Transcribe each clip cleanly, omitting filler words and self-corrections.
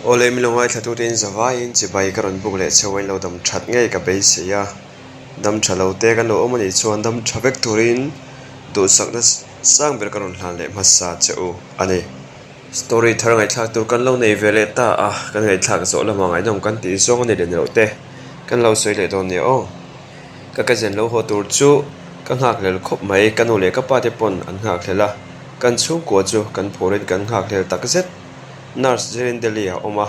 Awle min lo ngaithlatute in zavaiin chibai ka rawn buk leh cheu a in lo dam that ngei ka beisei a, dam tha lo te kan lo awm a nih chuan dam tha vek turin duhsakna sang ber ka rawn hlan leh hmasa che u a ni. Story thar ngaihthlak tur kan lo nei ve leh ta a, kan ngaihthlak zawh lamah ngaihnawm kan tih zawng a ni leh ni loh te kan lo sawi leh dawn nia aw. Ka cousin lo haw tur chu ka nghakhlel khawp mai, ka nu leh ka pa te pawn an nghakhlel a, kan chhungkua chu kan phurin kan nghakhlel tak zet. Nurse Jerin Delhi ah a awm a,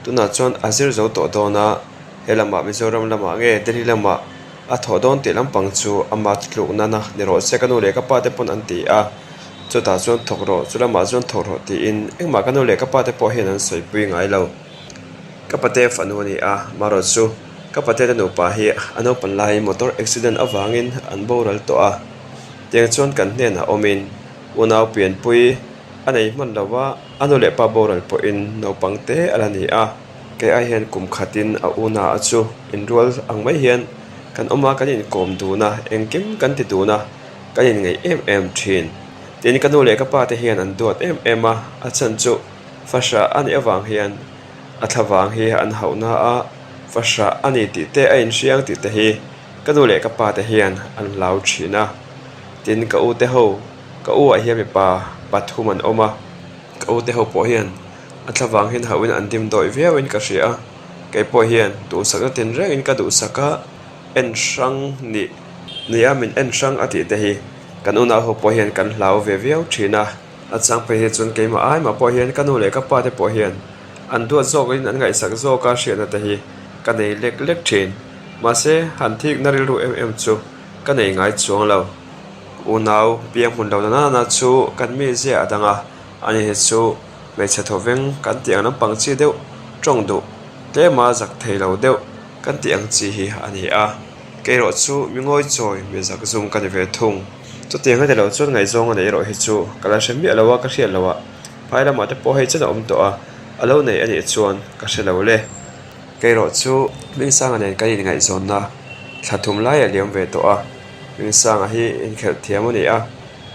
tunah chuan a zir zo tawh dawn a, he lamah Mizoram lamah nge Delhi lamah a thawh dawn tih lampang chu ama tluk nana ni rawh se ka nu leh ka pa te pawn an ti a, chutah chuan thawk rawh, chu lamah chuan thawk rawh tiin engmah ka nu leh ka pa te pawh hian an sawipui ngai lo. Ka pate fanu a ni a, marawh chu ka pate te nupa hi a naupan laiin motor accident avangin an boral tawh a, tiang chuan kan hnenah awmin unau pianpui a nei hman lo a, a nu leh pa boral pawhin naupang te a la ni a, kei ai hian kum khatin a una a chu inrual ang mai hian kan awm a, kan inkawm dun a, engkim kan ti dun a, kan inngeih em em thin. Tin, ka nu leh ka pa te hian an duat em em a, a chhan chu fahrah a nih avang hian a thlavang hi an hauh na a, fahrah a ni tih te a inhriang tih te hi ka nu leh ka pa te hian an hlau thin a. Tin, ka u te ho Ka u ah hian mipa pathum an awm a, ka u te ho pawh hian a thlavang hian hauhin an dim dawih viauin ka hria a, kei pawh hian duhsakna tinrengin ka duhsak a, en hrang nih nia min en hrang a tih te hi kan unau ho pawh hian kan hlau ve viau thin a, a chang phei hi chuan keimah aimah pawh hian ka nu leh ka pa te pawh hian an duat zawkin an ngaihsak zawk a hriatna te hi ka nei lek lek thin, mahse han thikna rilru em em chu ka nei ngai chuang lo. Unau piang hmun lo na na chu kan mi zia a dang a, ani hi chu hmeichhe thawveng kan tih ang lampang chi deuh tawng duh tlema zak thei lo deuh kan tih ang chi hi a ni a, kei erawh chu mi ngawi chawi mi zak zum ka ni ve thung. Chutiang a ni lo chuan ngaihzawng a neih erawh hi chu ka la hre miah lo a, ka hriat loh a, phai lamah te pawh hei chen a awm tawh a, a lo nei a nih chuan ka hre lo le. Kei erawh chu Hmingsanga nen kan inngaihzawnna thla thum lai a liam ve tawh a. Hmingsanga hi inkhelh thiam a ni a,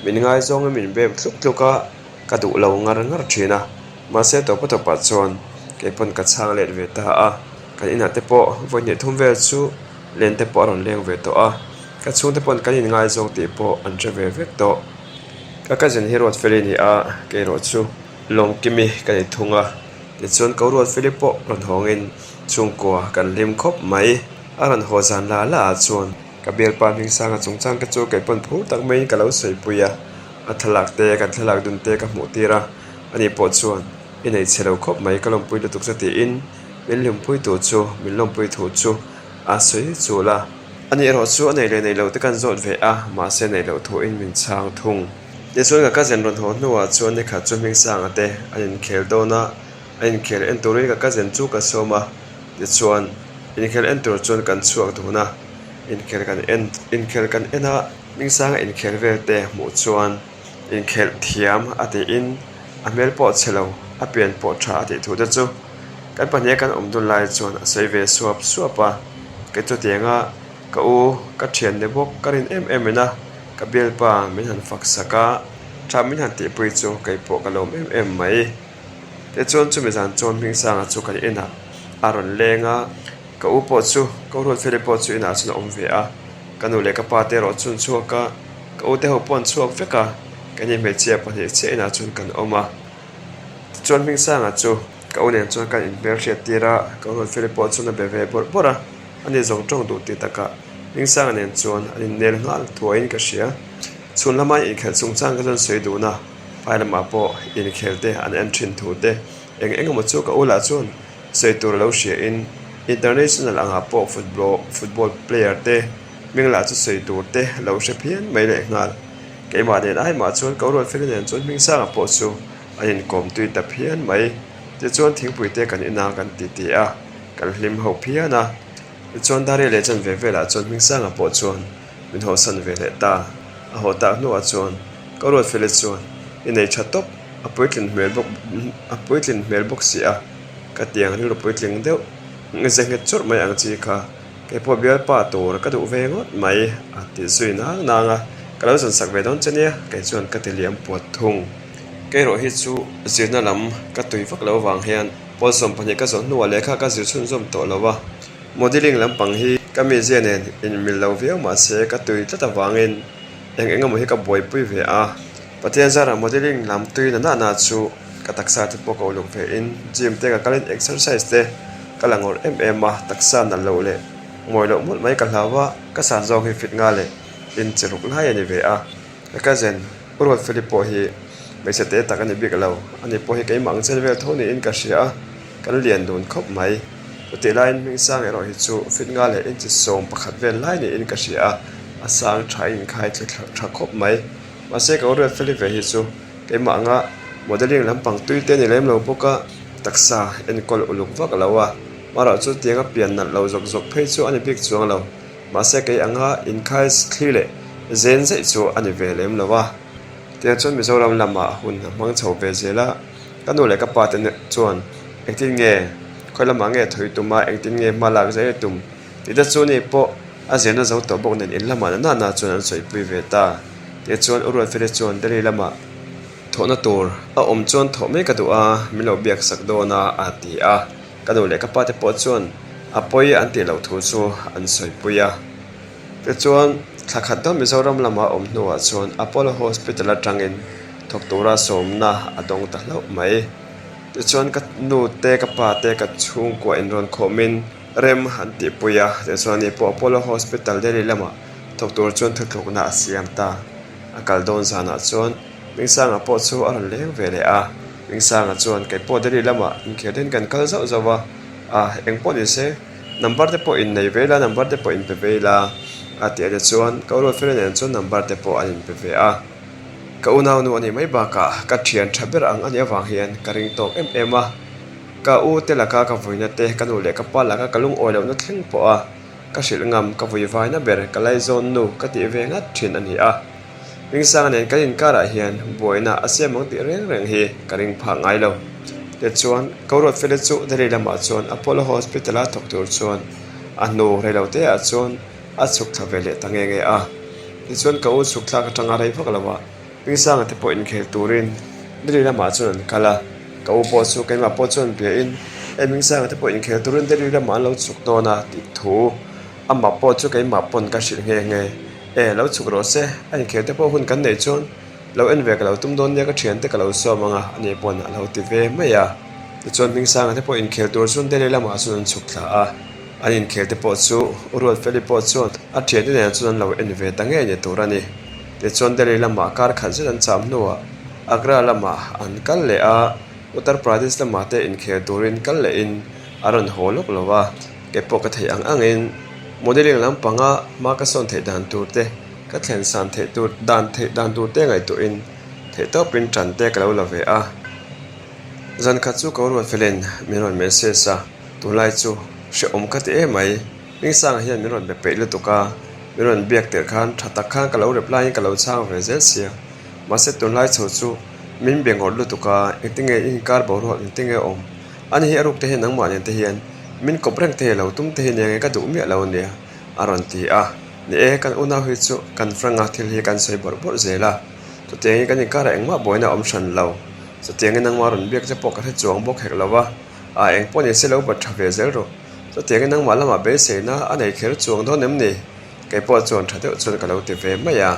min ngaizawngin min bem tluk tluk a, ka duh lo ngar ngar thin a, mahse tawpa tawpah chuan kei pawn ka chhang let ve ta a, kan inah te pawh vawi hnih thum vel chu len te pawh a rawn leng ve tawh a, ka chhungte pawn kan inngaizawng tih pawh an hre ve vek tawh. Ka cousin hi Ruatfeli a ni a, kei erawh chu Lawngkimi ka ni thung a, tichuan ko Ruatfeli pawh rawn hawngin chhungkua kan hlim khawp mai, a rawn haw zan la la ah chuan. Ka bialpa Hmingsanga chungchang te chu kei pawn phur tak maiin ka lo sawipui a, a thlalak te, kan thlalak dun te ka hmuh tir a, ani pawh chuan i nei chhe lo khawp mai ka lawmpui lutuk che tiin min hlimpui tu chu min lawmpui thu chu a sawi chul a. Ani erawh chu a nei leh nei lo te kan zawt ve a, mahse nei loh thu in min chhang thung. Tichuan ka cousin rawn haw hnuah chuan nikhat chu Hmingsanga te an inkhel dawn a, a inkhel en turin ka cousin chu ka sawm a, tichuan inkhel en tur chuan kan chhuak dun a. Inkhel kan en inkhel kan en a Hmingsanga inkhel vel te hmuh chuan inkhelh thiam a tiin a hmel pawh chhe lo a pian pawh tha a tih thu te chu kan pahniha kan awm dun lai chuan a sawi ve suap suap a kei chutianga ka u ka thian ni bawk ka rin em em in a ka bialpa min han fak sak a tha min han tihpui chu kei pawh ka lawm em em mai tichuan chumi zan chuan Hmingsanga chu kan inah a rawn leng a. Ka u pawh chu, ka u Ruatfeli pawh chu inah chuan a awm ve a, ka nu leh ka pa te erawh chu an chhuak a, ka u te ho pawh an chhuak vek a, keini hmeichhia pahnih chiah inah chuan kan awm a. Tichuan Hmingsanga chu ka u nen chuan kan inhmelhriat tir a, ka u Ruatfeli pawh chuan a be ve bawrh bawrh a, ani zawng tawng duh tih takah Hmingsanga nen chuan an innel nghal thuaiin ka hria. Chhun lama inkhelh chungchang ka chuan sawi dun a, phai lamah pawh inkhel te an en thin thu te eng eng emaw chu ka u lah chuan Sawi tur lo hria in international angah pawh football football player te hming lah chu sawi tur te lo hre phian mai leh nghal. Keimah nen aimah chuan ko Ruatfeli nen chuan Hmingsanga pawh chu an inkawm tui ta phian mai. Tichuan thingpui te kan ina kan ti ti a, kan hlim ho phian a. Tichuan Daria leh chan ve velah chuan Hmingsanga pawh chuan min hawhsan ve leh ta. A haw tak hnuah chuan ko Ruatfeli chuan i nei tha tawp a puitlin hmel bawk a puitlin hmel bawk si a. Ka tiang rilru puitling deuh ze nghet churh mai ang chi kha kei pawh bialpa tur ka duh ve ngawt mai a ti zui nang nang a, ka lo zawn sak ve dawn che nia kei chuan ka ti liam puat thung. Kei erawh hi chu zirna lam ka tui vak lo vang hian Pawl 12 ka zawh hnuah lehkha ka zir chhunzawm tawh lo a, modelling lampang hi ka mizia nen inmil lo viau mahse ka tui tlat avangin eng eng emaw hi ka buaipui ve a. Pathian zarah modelling lam tui na nahna chu ka taksa te pawh ka uluk ve in gym te ka kalin exercise te ka la ngawrh em em a, taksa nalh loh leh mawi loh mawlh mai ka hlau a, ka san zawng hi fit nga leh inchi ruk lai a ni ve a. Ka cousin U Ruatfeli pawh hi hmeichhe te tak a ni bik lo, ani pawh hi keimah ang chen vel tho niin ka hria a, kan lian dun khawp mai. Chutih laiin Hmingsang erawh hi chu fit nga leh inchi 11 vel lai niin ka hria a, a sang tha inkhai thli tha khawp mai. Mahse ka U Ruatfeli ve hi chu keimah anga modelling lampang tui te a ni lem lo bawk a, taksa enkawl uluk vak lo a, marawh chu tianga pian nalh lo zawk zawk phei chu a ni bik chuang lo. Mahse kei anga inkhai thli leh zen zeih chu a ni ve lem lo a. Tiang chuan Mizoram lamah hun a hmang chho ve zel a, ka nu leh ka pa te chuan engtin nge khawi lamah nge thawi tum a, engtin nge hma lak zel tum tih te chu ni pawh a zirna zo tawh bawk nen in lamah na nana chuan an sawipui ve ta. Tichuan U Ruatfeli chuan Delhi lamah thawhna tur a awm chuan thawh mai ka duh a, min lo biak sak dawn a a ti a. Ka nu leh ka pa te pawh chuan a pawi an tih loh thu chu an sawipui a. Tichuan, thla khat dawn Mizoram lama awm hnuah chuan Apollo Hospital atangin thawk tura sawmna a dawng ta hlauh mai. Tichuan, ka nu te, ka pa te, ka chhungkua inrawn khawmin rem an tihpui a. Tichuan, ni pawh Apollo Hospital Delhi lamah thawk tur chuan thuthlukna a siam ta. A kal dawn zanah chuan Hmingsanga pawh chu a rawn leng ve leh a. Hmingsanga chuan kei pawh Delhi lamah inkhel hian kan kal zauh zauh a, a eng pawh ni se number te pawh innei ve ila number te pawh inpe ve ila a tih ania chuan ka Ruatfela nen chuan number te pawh an inpe ve a. Ka unaunu a nih mai bakah ka thian tha ber ang a nih avang hian ka ring tawk em em a, ka u te laka ka vuina te ka nu leh ka pa laka ka lungawi lohna thleng pawh a ka hrilh ngam ka vui vaina ber ka laizawn nu ka tih ve ngat thin a ni a. Hmingsanga nen kan inkarah hian buaina a siam ang tih reng reng hi ka ring phah ngai lo. Tichuan, Ko Ruatfela chu Delhi lamah chuan Apollo Hospital-a thawk tur chuan a hnu reilote ah chuan a chhuk thla ve leh ta nge nge a. Tichuan, ka u chhuk thlak atanga rei vak lo ah Hmingsanga te pawh inkhel turin Delhi lamah chuan an kal a. Ka u pawh chu keimah pawh chuan biain, Hei Hmingsanga te pawh inkhel turin Delhi lamah an lo chhuk dawn a tih thu amah pawh chu keimah pawn ka hrilh nghe nghe. E, lo chhuk rawh se, a inkhel te pawh hun kan neih chuan lo en ve ka lo tum dawn nia ka thian te ka lo sawm ang a, ani pawn a lo ti ve mai a. Tichuan Hmingsanga te pawh inkhel tur chuan Delhi lamah chuan an chhuk thla a, an inkhel te pawh chu U Ruatfeli pawh chuan a thian te nen chuan an lo en ve ta ngei ni tur a ni. Tichuan Delhi lamah kar khat zet an cham hnuah Agra lamah an kal leh a, Uttar Pradesh lamah te inkhel turin kal lehin a rawn haw lawk lo a. Kei pawh ka theih ang angin modelling lampanga hma ka sawn theih dan tur te, ka thlen san theih tur dan theih dan tur te ngaihtuahin theih tawpin tan te ka lo la ve a. Zan khat chu ka Ruatfeli'n min rawn message a, tunlai chu hrehawm ka ti em mai, Hmingsanga hian min rawn be peih lutuk a, min rawn biak tirh khan tha tak khan ka lo reply in ka lo chhang ve zel sia, mahse tunlai chho chu min be ngawt lutuk a, engtinge i inkar boruak engtinge awm? Ani hi a ruk te hian nangmah nen te hian min kawp reng thei lo tum te hi nia nge ka duh miah lo ania a rawn ti a. Ni e, kan unau hi chu kan frank a thil hi kan sawi bawrh bawrh zel a, chutiangin kan inkarah engmah buaina a awm hran lo. Chutiangin nangmah rawn biak che pawh ka hre chuang bawk hek lo a, a eng pawh ni se lo bat tha ve zel rawh. Chutiangin nangmah lamah beiseina a nei kher chuang dawn em ni? Kei pawh chuan tha deuh chuan ka lo ti ve mai a.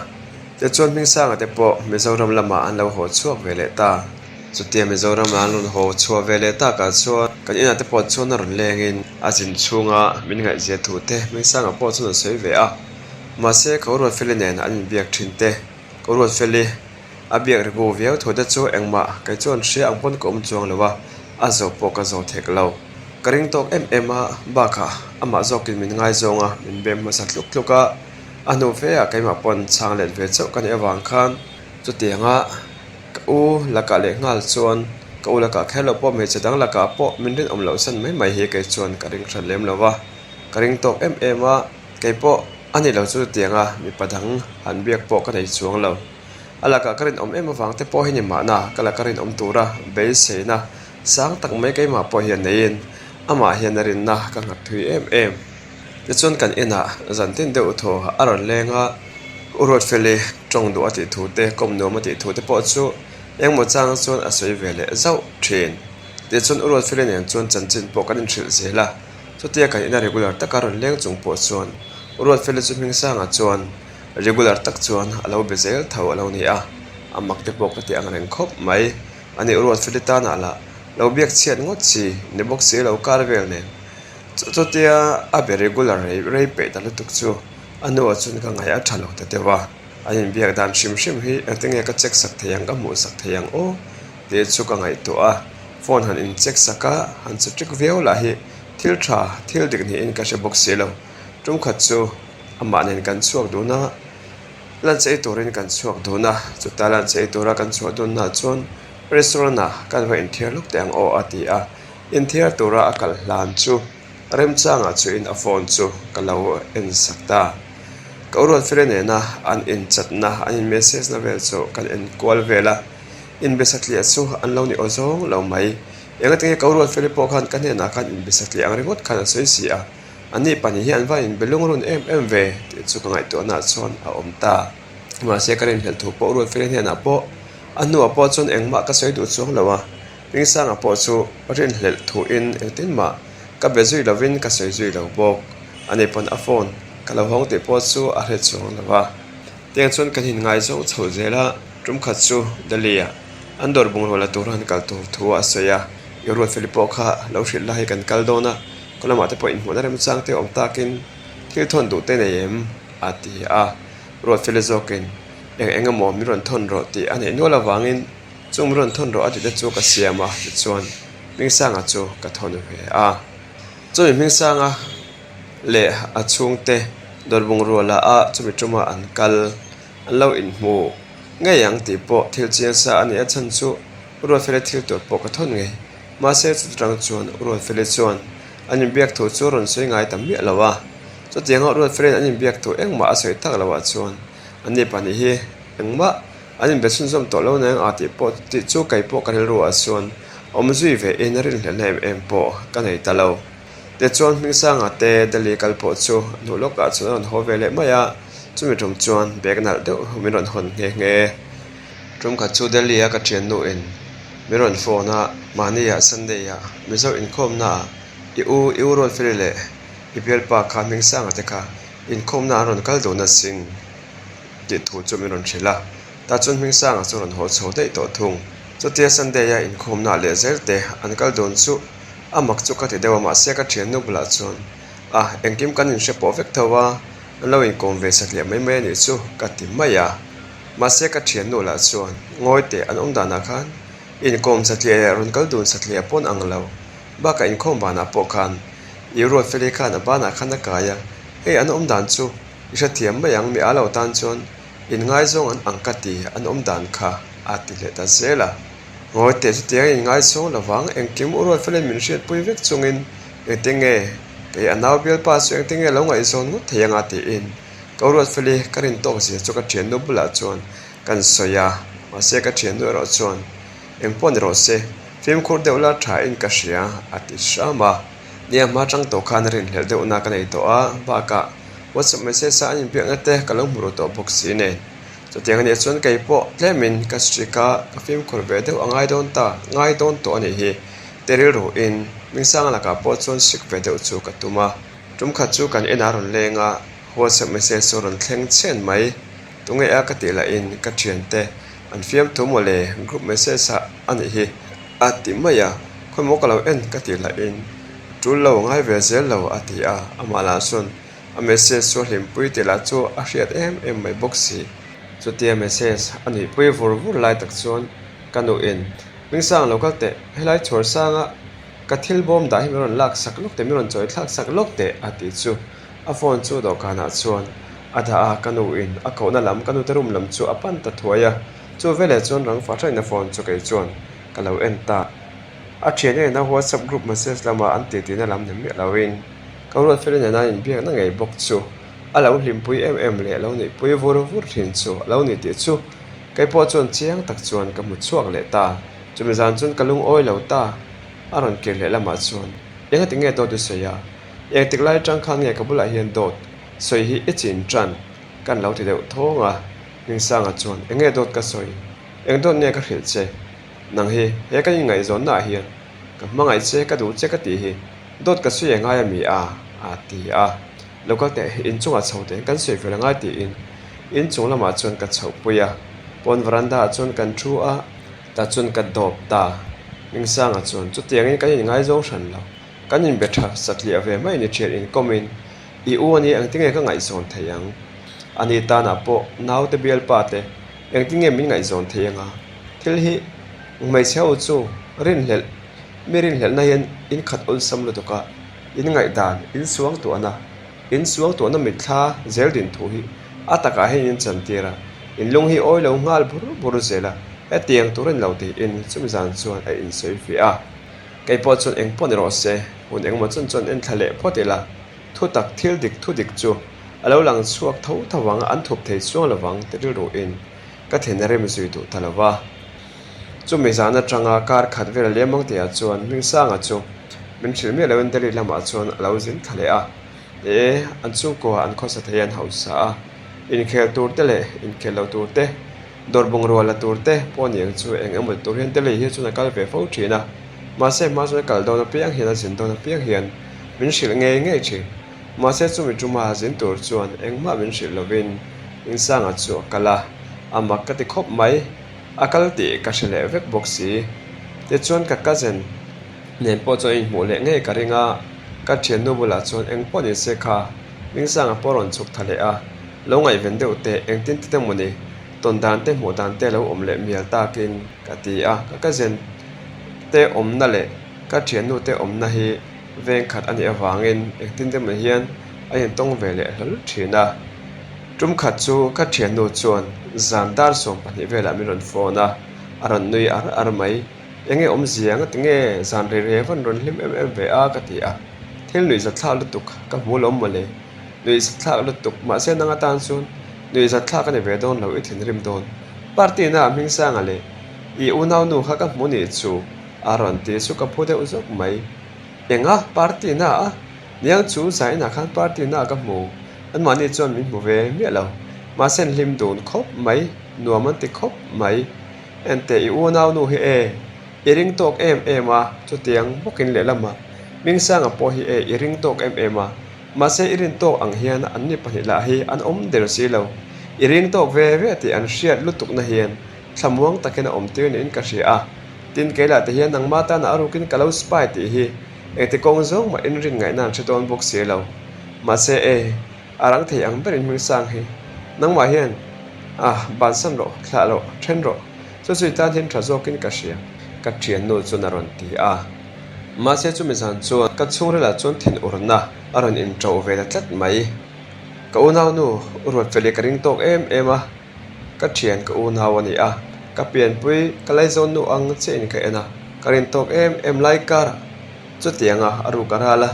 Tichuan Hmingsanga te pawh Mizoram lamah an lo haw chhuak ve leh ta. Chutia Mizoram an rawn haw chhuah ve leh takah chuan kan inah te pawh chuan a rawn lengin a zin chhunga min ngaihzia thu te Hmingsanga pawh chuan a sawi ve a. Mahse ka Ruatfeli nen an inbiak thin te, ka Ruatfeli a biak riku viau thu te chu engmah kei chuan hria ang pawn ka awm chuang lo a, a zawh pawh ka zawh thek lo. Ka ring tawk em em a, bakah amah zawkin min ngaizawng a, min bem hmasa tluk tluk a, a hnu fe ah keimah pawn chhang let ve chauh ka nih avang khan chutianga Ka u lakah leh nghal chuan ka u lakah kher loh pawh hmeichhe dang lakah pawh min rinawm loh san mai mai hi kei chuan ka ring hran lem lo va, ka ring tawk em em a, kei pawh a ni lo chu tianga mipa dang han biak pawh ka nei chuang lo. A lakah ka rinawm em avang te pawh hi ni mahna ka laka rinawm tura beiseina sang tak mai keimah pawh hian neiin amah hian a rinna ka nghat thui em em. Tichuan kan inah zan tin deuh thaw a rawn leng a. U Ruatfeli tawng duh a tih thu te, kawm nuam a tih thu te pawh chu engmaw chang chuan a sawi ve leh zauh thin. Tichuan U Ruatfeli nen chuan chanchin pawh kan inhrilh zel a, chutia kan ina regular taka rawn leng chung pawh chuan U Ruatfeli chu Hmingsanga chuan regular tak chuan a lo be zel tho a lo ni a, a mak te pawh ka ti ang reng khawp mai. Ani U Ruatfeli tanah lah lo biak chhiat ngawt chi ni bawk si lo kar vel nen chutia a be regular rei rei peih ta lutuk chu a hnuah chuan ka ngaih a tha lo ta deuh a. An inbiak dan hrim hrim hi engtinge ka check sak thei ang, ka hmuh sak thei ang aw tih chu ka ngaihtuah a, phone han in check sak a, han che ṭik viau lah hi thil ṭha, thil dik niin ka hre bawk si lo. Tum khat chu amah nen kan chhuak dun a, lunch ei turin kan chhuak dun a, chuta lunch ei tura kan chhuah dunnaah chuan restaurant ah kan va inthiar lawk teh ang aw a ti a, inthiar tura a kal hlan chu remchangah chuin a phone chu ka lo en sak ta. Ka Uruatfela nena an inchatna, an in message na vel chu kan en kual vel a, inbe satliah chu an lo ni aw zawng lo mai. Engati nge ka Uruatfela pawh khan ka hnenah khan inbe satliah ang ringawt khan a sawi si a, ani pahnih hi an va inbe lungrun em em ve tih chu ka ngaihtuahnaah chuan a awm ta. Mahse ka rinhlelh thu pawh Uruatfela hnenah pawh a hnuah pawh chuan engmah ka sawi duh chuang lo a, Hmingsanga pawh chu rinhlelh thuin engtin mah ka be zui lovin ka sawi zui lo bawk. Ani pawn a phone ka lo hawng tih pawh chu a hre chuang lo a. Tiang chuan kan inngaizawng chho zel a, tum khat chu Delhi-ah an dawr bungraw la tura an kal tur thu a sawi a. I Ruatfeli pawh kha lo hrilh la hei kan kal dawn a, khaw lamah te pawh inhmuhna remchang te awm takin thil thawn duh te nei em? a ti a. Ruatfeli zawkin eng eng emaw min rawn thawn rawh tih a neih nual avangin Chung rawn thawn rawh a tite chu ka siam a tichuan Hmingsanga chu ka thawn ve a. Chumi Hmingsanga leh a chhungte dawr bungrua la a chumi tuma an kal an lo inhmu ngei ang tih pawh thil chiang sa a ni a chhan chu Ruatfeli thil tur pawh ka thawn ngei. Mahse chutang chuan Ruatfeli chuan an inbiak thu chu rawn sawi ngai ta miah lo a. Chutianga Ruatfeli'n an inbiak thu engmah a sawi tak loh ah chuan anni pahnih hi engmah An inbe chhunzawm tawh lo neng a tih pawh tih chu kei pawh ka rilru ah chuan awm zui ve in rinhlelhna em em pawh ka nei ta lo. Tichuan Hmingsanga te Delhi kal pawh chu hnuh lawk ah chuan a rawn haw ve leh mai a, chumi tum chuan bag nalh deuh min rawn hawn nghe nghe. Tum khat chu Delhi a ka thiannu in min rawn phone a, mahni ah Sunday ah Mizo inkhawmna ah i u i u Ruatfeli leh i bialpa kha Hmingsanga te kha inkhawmna an rawn kal dun asin. Tih thu chu min rawn hrilh a, tah chuan Hmingsanga chu rawn haw chho daih tawh thung. Chutia Sunday a inkhawmna leh zel te an kal dawn chu a mak chu ka ti deuh a, mahse ka thiannu bulah chuan a engkim kan inhre pawh vek tho a, an lo inkawm ve satliah mai mai a nih chu ka ti mai a. Mahse ka thiannu lah chuan ngawi teh an awm danah khan inkawm satliah leh rawn kal dun satliah pawn ang lo, bakah inkhawm banah pawh khan i Ruatfeli khan a banah khan a kai a, hei an awm dan chu I hrethiam mai ang, mi a lo tan chuan inngaizawng an ang ka ti, an awm dan kha a ti leh ta zel a. Ngawi teh chutiang inngaizawng lovang, engkim u Ruatfelin min hriatpui vek chungin engtinge kei a nau bialpa chu engtinge lo ngaihzawn ngawt thei anga tiin ka u Ruatfeli ka rin tawk zia chu ka thiannu bulah chuan kan sawi a, mahse ka thiannu erawh chuan engpawh ni rawh se, fimkhur deuh la tha in ka hria a ti hram a. Nia hma tang tawh khan rinhlelh deuhna ka nei tawh a, bakah WhatsApp message a an inbiakna te ka lo hmu ru tawh bawk si nen. Chutiang anih chuan kei pawh tlemin ka strict a, ka fimkhur ve deuh a ngai dawn ta, ngai dawn tawh a nih hi. Te rilru in Hmingsanga lakah pawh chuan strict ve deuh chu ka tum a. Tum khat chu kan inah rawn leng a, WhatsApp message chu rawn thleng chhen mai. Tunge a ka tih lahin ka thiante an fiamthu mawle group message ah a nih hi a ti mai a, khawimaw ka lo en ka tih lahin tul lo ngai ve zel lo a ti a, amah lah chuan a message chu a hlimpui tih lah chu a hriat em em mai bawk si. Chutia message a nuihpui vur vur lai tak chuan ka nuhin Hmingsang lo kal teh, helai chhuar sanga ka thil bawm dah hi min rawn lak sak lawk teh, min rawn chawi thlak sak lawk teh a tih chu A phone chu dawhkanah chuan a dah a, ka nu in a kohna lam ka nute room lam chu a pan ta thuai a, chu veleh chuan rang fahraina phone chu kei chuan ka lo en ta. A thian ena WhatsApp group message lama an titi na lam ni miah loin ka Ruatfeli nena an inbiakna ngei bawk chu a lo hlimpui em em leh lo nihpui vur vur thin chu a lo ni tih chu kei pawh chuan chiang tak chuan ka hmu chhuak leh ta. Chumi zan chuan ka lungawi lo ta, a rawn kir leh lamah chuan engati nge dawt i sawi a? Engtik lai atang khan nge ka bulah hian dawt sawi hi i chin tan kan lo ti deuh thawng a, Hmingsanga chuan enge dawt ka sawi? Eng dawt nge ka hrilh che? Nang hi he kan inngaihzawnna ah hian Ka hmangaih che, ka duh che ka tih hi dawt ka sawi a ngai a mi a? a ti a. Lo kal teh, inchungah chho teh kan sawi fel a ngai tiin inchung lamah chuan ka chhohpui a. Pawn veranda ah chuan kan thu a, tah chuan ka dawp ta. Hmingsanga chuan chutiangin kan inngaizawng hran lo, kan inbe tha satliah ve mai ni thian inkawmin i u a ni engtinge ka ngaihzawn thei ang? Ani tanah pawh naute bialpa te engtinge min ngaihzawn thei anga? Thil hi hmeichhe ho chu rinhlelh, mi rinhlelhna hian in khat awlsam lutuk a, in ngaihdan, in suang tuahna, in suang tuahna mitthla zel din thu hi a takah hian in chantir a, in lung hi awi lo nghal bur bur zel a, hetiang tur a ni lo tiin chumi zan chuan a insawi fiah a. Kei pawh chuan eng pawh ni rawh se, hun engemaw chuan chuan en thla leh phawt ila, thutak thil dik thu dik chu a lo lang chhuak tho tho vang a, an thup thei chuang lo vang ti rilruin ka thin a rem zui duh ta lo va. Chumi zan atanga kar khat vel a liam ang tihah chuan Hmingsanga chu min hrilh miah loin Delhi lamah chuan a lo zin thla leh a. E, an chhungkua an khawsa thei an hausa a, inkhel tur te leh inkhel lo tur te, dawr bungrua la tur te pawh ni ang chu eng emaw tur hian Delhi hi chuan a kal ve fo thin a. Mahse hma chuan a kal dawn apiang hian a zin dawn apiang hian min hrilh ngei ngei thin. Mahse chumi tuma zin tur chuan engmah min hrilh lovin Hmingsanga chu a kal a, a mak ka ti khawp mai. A kal tih ka hre leh vek bawk si. Tichuan ka cousin nen pawh chuan inhmuh leh ngei ka ring a, ka thiannu bulah chuan eng pawh ni se kha Hmingsanga pawh rawn chhuk tha leh a, lo ngaihven deuh teh engtin ti te maw ni, tawn dan te hmuh dan te lo awm leh mial takin ka ti a, ka cousin te awmna leh ka thiannu te awmna hi veng khat a nih avangin engtin te maw hian a intawng ve leh hlawl thin a. Tum khat chu ka thiannu chuan zan dar 12 velah min rawn phone a, a rawn nui ar ar mai. Enge awmzia nga tinge zan rei rei vawn rawn hlim em em ve a ka ti a. Thil nuihzatthlak lutuk ka hmu lo mawle. Nuihzatthlak lutuk mahse nang atan chuan nuihzatthlak a ni ve dawn lo i thinrim dawn. Party na ah Hmingsanga leh i unaunu kha ka hmu nih chu a rawn ti chu ka phu deuh zawk mai. Enga party na a? Niang chu zainah khan party na ka hmu. Anmahni chuan min hmu ve miah lo. Mahse an hlim dun khawp mai, nuam an ti khawp mai. Enteh i unau nu hi e, i ring tawk em em a, chutiang bawkin lehlamah Hmingsanga pawh hi e, i ring tawk em em a. Mahse i rin tawk ang hian anni pahnih lah hi an awm der si lo. I ring tawk ve ve tih an hriat lutukna hian thlamuang takin a awm tir niin ka hria a. Tin keilah te hian nangmah tana a rukin ka lo spy tih hi Engti kawng zawng mah in rin ngaihna an hre dawn bawk si lo. Mahse e, a rang thei ang berin Hmingsang hi nangmah hian ah bansan rawh, thlah rawh, then rawh, chu chu i tan hian tha zawkin ka hria, ka thiannu chuan a rawn ti a. Mahse chumi zan chuan ka chhungrilah chuan thinurna a rawn inṭoh ve ta tlat mai. Ka unaunu Ruatfeli ka ring tawk em em a, ka thian ka unau a ni a, ka pianpui ka laizawnnu ang chiahin ka en a, ka rin tawk em em lai karah chutianga a ruk a ral a,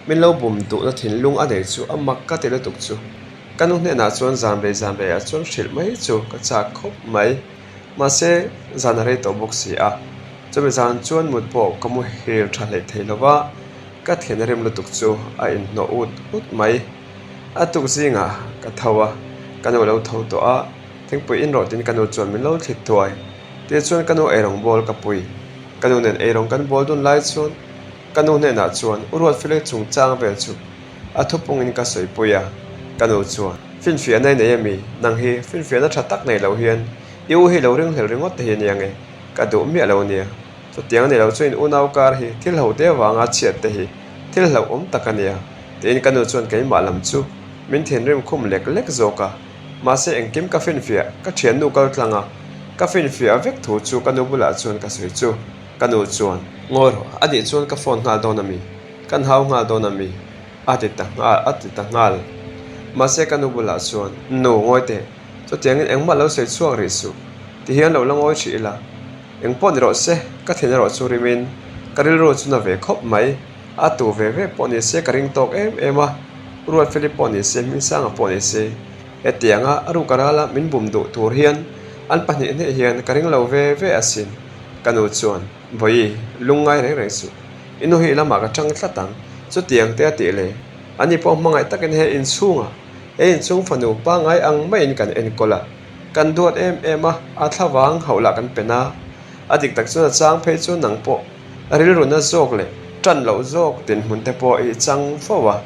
min lo bum duhna thinlung a nei chu a mak ka ti lutuk chu ka nu hnenah chuan zan rei zan reiah chuan hrilh mai chu ka chak khawp mai, mahse zan a rei tawh bawk si a, chumi zan chuan mut pawh ka muhil tha hleih thei lova, ka thin a rim lutuk chu a inhnawh ut ut mai. A tuk zingah ka tho a, ka nu lo tho tawh a, thingpui in rawh tiin ka nu chuan min lo thlit thuai. Tichuan ka nu eirawng bawl ka pui. Ka nu nen eirawng kan bawl dun lai chuan ka nu hnenah chuan U Ruatfele chungchang vel chu a thupungin ka sawipui a, ka nu chuan, Finfiahna i nei ami? Nang hi finfiahna tha tak nei lo hian i u hi lo ringhlel ringawt te hi ania nge? Ka duh miah lo ania. Chutiang a ni lo chuan in unau kar hi thil ho te avanga chhiat te hi thil hlauhawm tak a nia. Tiin ka nu chuan keimah lam chu min thinrim khum lek lek zawk a, mahse engkim ka finfiah, ka thiannu kal tlang a, ka finfiah vek thu chu ka nu bulah chuan ka sawi chu ka nu chuan, Ngawi rawh, a nih chuan ka phone nghal dawn a mi? Kan hau nghal dawn a mi? a ti ta nghal, a ti ta nghal. Mahse ka nu bulah chuan, Nu, ngawi teh, chutiangin engmah lo sawi chhuak rih suh, tihian lo la ngawi hrih ila, engpawh ni rawh se, ka thin erawh chu rimin ka rilru chu na ve khawp mai. A tu ve ve pawh ni se ka ring tawk em em a, Ruatfeli pawh ni se, Hmingsanga pawh ni se, hetianga a ruk a ral a min bum duh tur hian an pahnih hnih hian ka ring lo ve ve asin. Ka nu chuan, Vawi, lungngai reng reng suh, i nu hi lamah ka chang tlat ang, chutiang te a tih le, ani pawh hmangaih takin he inchhungah, he inchhung fanu pangngai ang maiin kan enkawl a, kan duat em em a, a thlavang hauh lah kan pen a, a dik tak chuan a chang phei chu nang pawh. Rilruna zawk leh tan loh zawk dinhmun te pawh i chang fo a,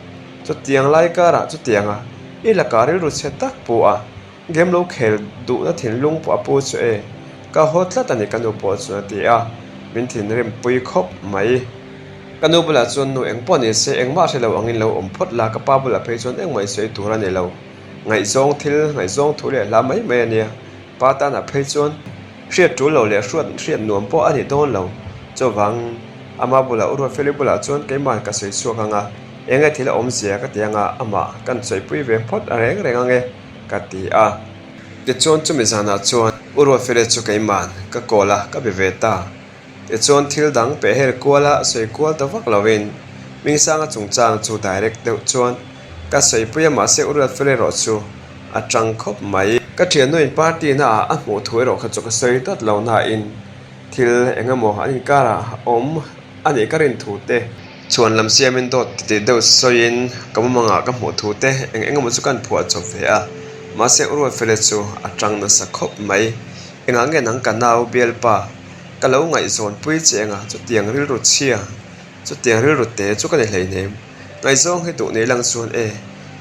chutiang lai karah chutianga i lakah rilru chhe tak pu a, game lo khel duhna thinlung pawh a pu chu e, ka haw tlat a ni ka nu pawh chuan a ti a, min thinrim pui khawp mai. Ka nu bulah chuan nu eng pawh ni se engmah hre lo angin lo awm phawt la, ka pa bulah phei chuan engmah i sawi tur a ni lo. Ngaihzawng thil, ngaihzawng thu leh hla mai mai a nia, pa tanah phei chuan. Hriat tul lo leh hruat hriat nuam pawh a ni dawn lo. Chuvang, ama bulah U Ruatfeli bulah chuan keimah ka sawi chhuak ang a, eng nge thil a awmzia ka ti ang a, amah kan sawipui ve phawt a reng reng ang e, ka ti a. Tichuan chumi zanah chuan U Ruatfeli chu keimah ka call a, ka be ve ta. Tichuan thil dang peh her kual a sawi kual ta vak lovin Hmingsanga chungchang chu direct deuh chuan ka sawipui a mahse U Ruatfeli erawh chu a tang khawp mai. Ka thiannuin party na ah a hmuh thu erawh kha chu ka sawi dawt lo nain thil eng emaw an inkarah awm a nih ka rin thu te, chhuan lam siamin dawt titih deuh sawiin ka mumangah ka hmuh thu te eng eng emaw chu ka han phuah chawp ve a mahse U Ruatfeli chu a tang nasa khawp mai. Engah nge nang ka nau bialpa ka lo ngaihzawn pui che anga chutiang rilru chhia chutiang rilru te chu ka ni hleinem. Ngaihzawng hi duh nei lang chuan e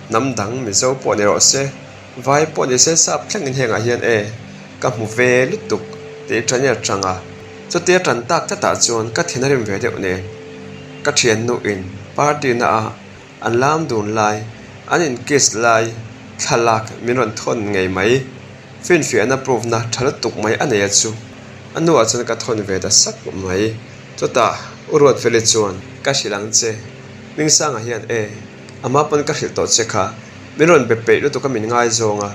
hnam dang Mizo pawh ni rawh se vai pawh ni se sap thlengin hengah hian e ka hmu ve lutuk tih ṭan in a ṭang a. Chutia ṭan tak tlatah chuan ka thin a rim ve deuh nen ka ṭhiannu in party na a An lam dun lai, an in kiss lai thlalak min rawn thawn ngei mai. Finfiahna proof na tha lutuk mai a nei a chu. A hnuah chuan ka thawn ve ta sak mai. Chutah U Ruatfeli chuan, Ka hrilh ang che, Hmingsanga hian e, ama pawn ka hrilh tawh che kha, min rawn be peih lutuk a min ngaizawng a,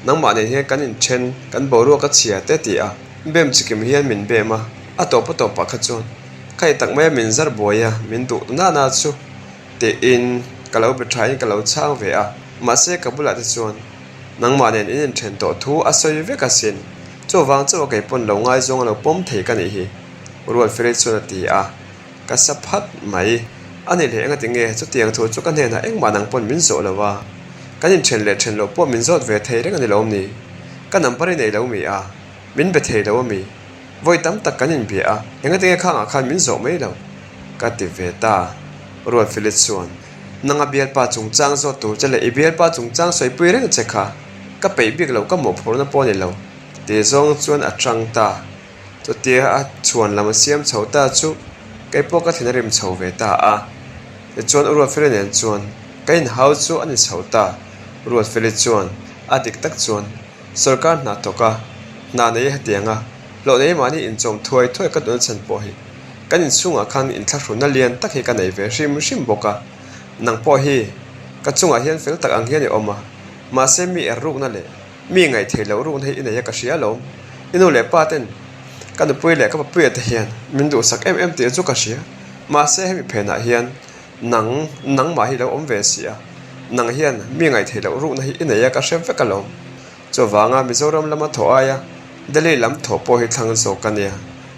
nangmah nen hian kan inthen, kan boruak a chhia te ti a, bem chikim hian min bem a, a tawp a tawpah kha chuan khaih tak maia min zar buai a, min duh nana chu. Tiin ka lo be thain ka lo chhang ve a, mahse ka bulah te chuan nangmah nen in inthen tawh thu a sawi vek asin, chuvang chauh a kei pawn lo ngaizawng a lo pawm thei ka nih hi Ruatfeli chuan a ti a, ka sa phat mai. A nih leh engati nge chutiang thu chu ka hnenah engmah nang pawn min zawh lo a, kan inthen leh then loh pawh min zawt ve thei reng a ni lo mi? Ka number i nei lo mi a, min be thei lo a mi? Vawi tam tak kan inbia a, engati nge khangah khan min zawh mai lo? Ka ti ve ta. Ruatfeli chuan, Nanga bialpa chungchang zawt tur che leh i bialpa chungchang sawipui reng che kha ka peih bik lo, ka mawhphurhna pawh a ni lo, ti zawng chuan a tang ta. Chutia a chhuan lam a siam chho ta chu kei pawh ka thin a rim chho ve ta a. Tichuan U Ruatfeli nen chuan ka inhau chu a ni chho ta. Ruatfeli chuan a dik tak chuan Sorkar hna thawk a, hna nei hetiang a, hlawh nei mahni inchawm thuai thuai ka duhna chhan pawh hi kan inchhungah khan inthlahrunna lian tak hi ka nei ve hrim hrim bawk a, nang pawh hi ka chungah hian fel tak ang hian i awm a, mahse mi er rukna leh mi ngaihtheih loh rukna hi i nei a ka hria alawm, i nu leh pa ten ka nupui leh ka papuia te hian min duhsak em em tih chu ka hria, mahse hemi phenah hian nang nangmah hi lo awm ve si a, nang hian mi ngaihtheih loh rukna hi i nei a ka hre vek alawm. Chuvanga Mizoram lama thawh aia Delhi lam thawh pawh hi thlang zawk ka nia.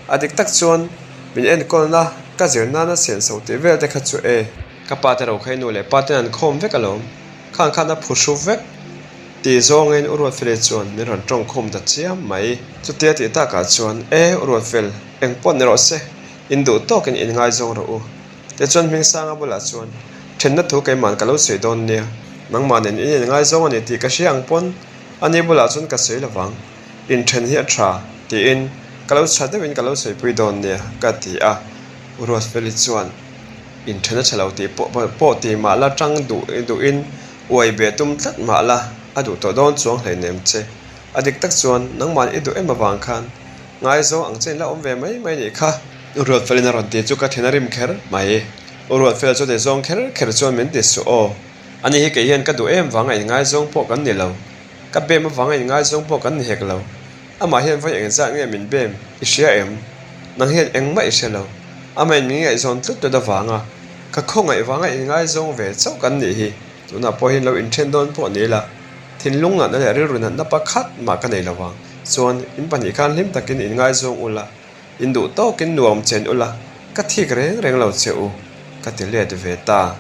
A dik tak chuan min enkawlna ka zir nana senso tih vel te kha chu e. Ka pa te ro kha i nu leh pa ten an khawm vek alawm, khang khan a phu hru vek tih zawngin U Ruatfeli chuan min rawn tawng khum ta chiam mai. Chutia tih takah chuan e U Ruatfel, eng pawh ni rawh se, in duh tawkin in ngaizawng rawh u. Tichuan Hmingsanga bulah chuan, Thenna thu keima'n ka lo sawi dawn nia, nangmah nen in inngaizawng a ni tih ka hria ang pawn ani bulah chuan ka sawi lovang, inthen hi a tha, tiin ka lo chha deuhin ka lo sawipui dawn nia, ka ti a. Ruatfeli chuan, Inthen a tha lo tih pawh pawh ti mah la tang duh duhin uai be tum tlat mah la, a duh tawh dawn chuang hleinem che. A dik tak chuan nangma'n i duh em avang khan Ngaizawng ang che in la awm ve mai mai nih kha. U Ruatfelin a rawn ti chu ka thin a rim kher mai. U Ruatfela chu ti zawng kher kher chuan min ti suh aw. Ani hi kei hian ka duh em vanga inngaizawng pawh kan ni lo. Ka bem avanga inngaizawng pawh kan ni hek lo. Amah hian vawi engzat nge min bem i hria em? Nang hian engmah i hre lo. Amah in min ngaihzawn tlut tlut avanga ka khawngaih vanga inngaizawng ve chauh kan nih hi. Tunah pawh hian lo inthen dawn pawh ni ila thinlung natna leh rilru natna pakhat mah ka nei lo vang. Chuan in pahnih khan hlim takin in ngaizawng ula, in duh tawkin nuam chen ula, ka thik reng reng lo che u, ka ti let ve ta.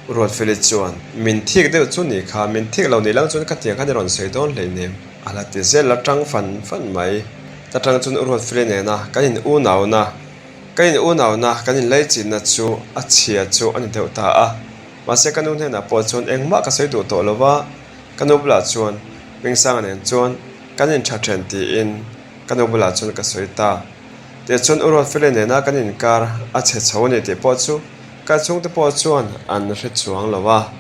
Ruatfeli chuan, Min thik deuh chu ni kha, min thik lo ni lang chuan ka tiang khan i rawn sawi dawn hleinem, a la ti zel a tang fan fan mai. Ta tang chuan Ruatfeli nena kan in unauna. Kan in unauna, kan inlaichinna chu a chhia chu a ni deuh ta a. Mahse ka nu hnenah pawh chuan engmah ka sawi duh tawh lo va, ka nu bulah chuan Hmingsanga nen chuan kan intha then tiin ka nu bulah chuan ka sawi ta. Tichuan U Ruatfeli nena kan inkar a chhe chho a ni tih pawh chu ka chhungte pawh chuan an hre chuang lo a.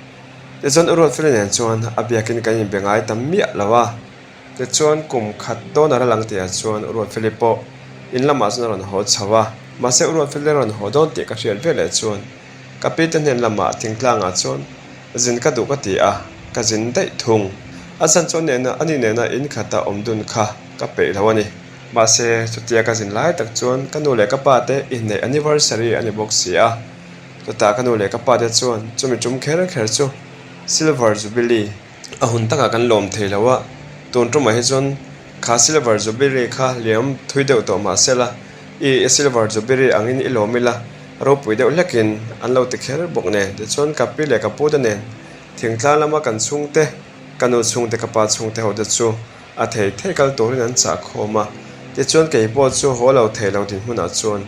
Tichuan U Ruatfeli nen chuan a biakin kan inbe ngai ta miah lo a. Tichuan kum khat dawn a ral ang tihah chuan U Ruatfeli pawh in lamah chuan a rawn haw chho a. Mahse U Ruatfeli a rawn haw dawn tih ka hriat veleh chuan ka pi te hnen lamah thingtlangah chuan zin ka duh ka ti a, ka zin daih thung. A chhan chu ani nena in khata awm dun kha ka peih lo a ni. Mahse, chutia ka zin lai tak chuan ka nu leh ka pa te inneih anniversary a ni bawk si a. Chutah ka nu leh ka pa te chuan chumi tum kher kher chu Silver Jubilee a hun takah kan lawm thei lo a, tun tumah hi chuan kha Silver Jubilee kha liam thui deuh tawh mah se la, i Silver Jubilee angin i lawm ila ropui deuh hlekin an lo ti kher bawk nen. Tichuan ka pi leh ka pu te nen thingtlang lama kan chhungte, ka nu chhungte ka pa chhungte ho te chu A thei thei kal turin an chah khawm a, tichuan kei pawh chu haw lo thei lo dinhmunah chuan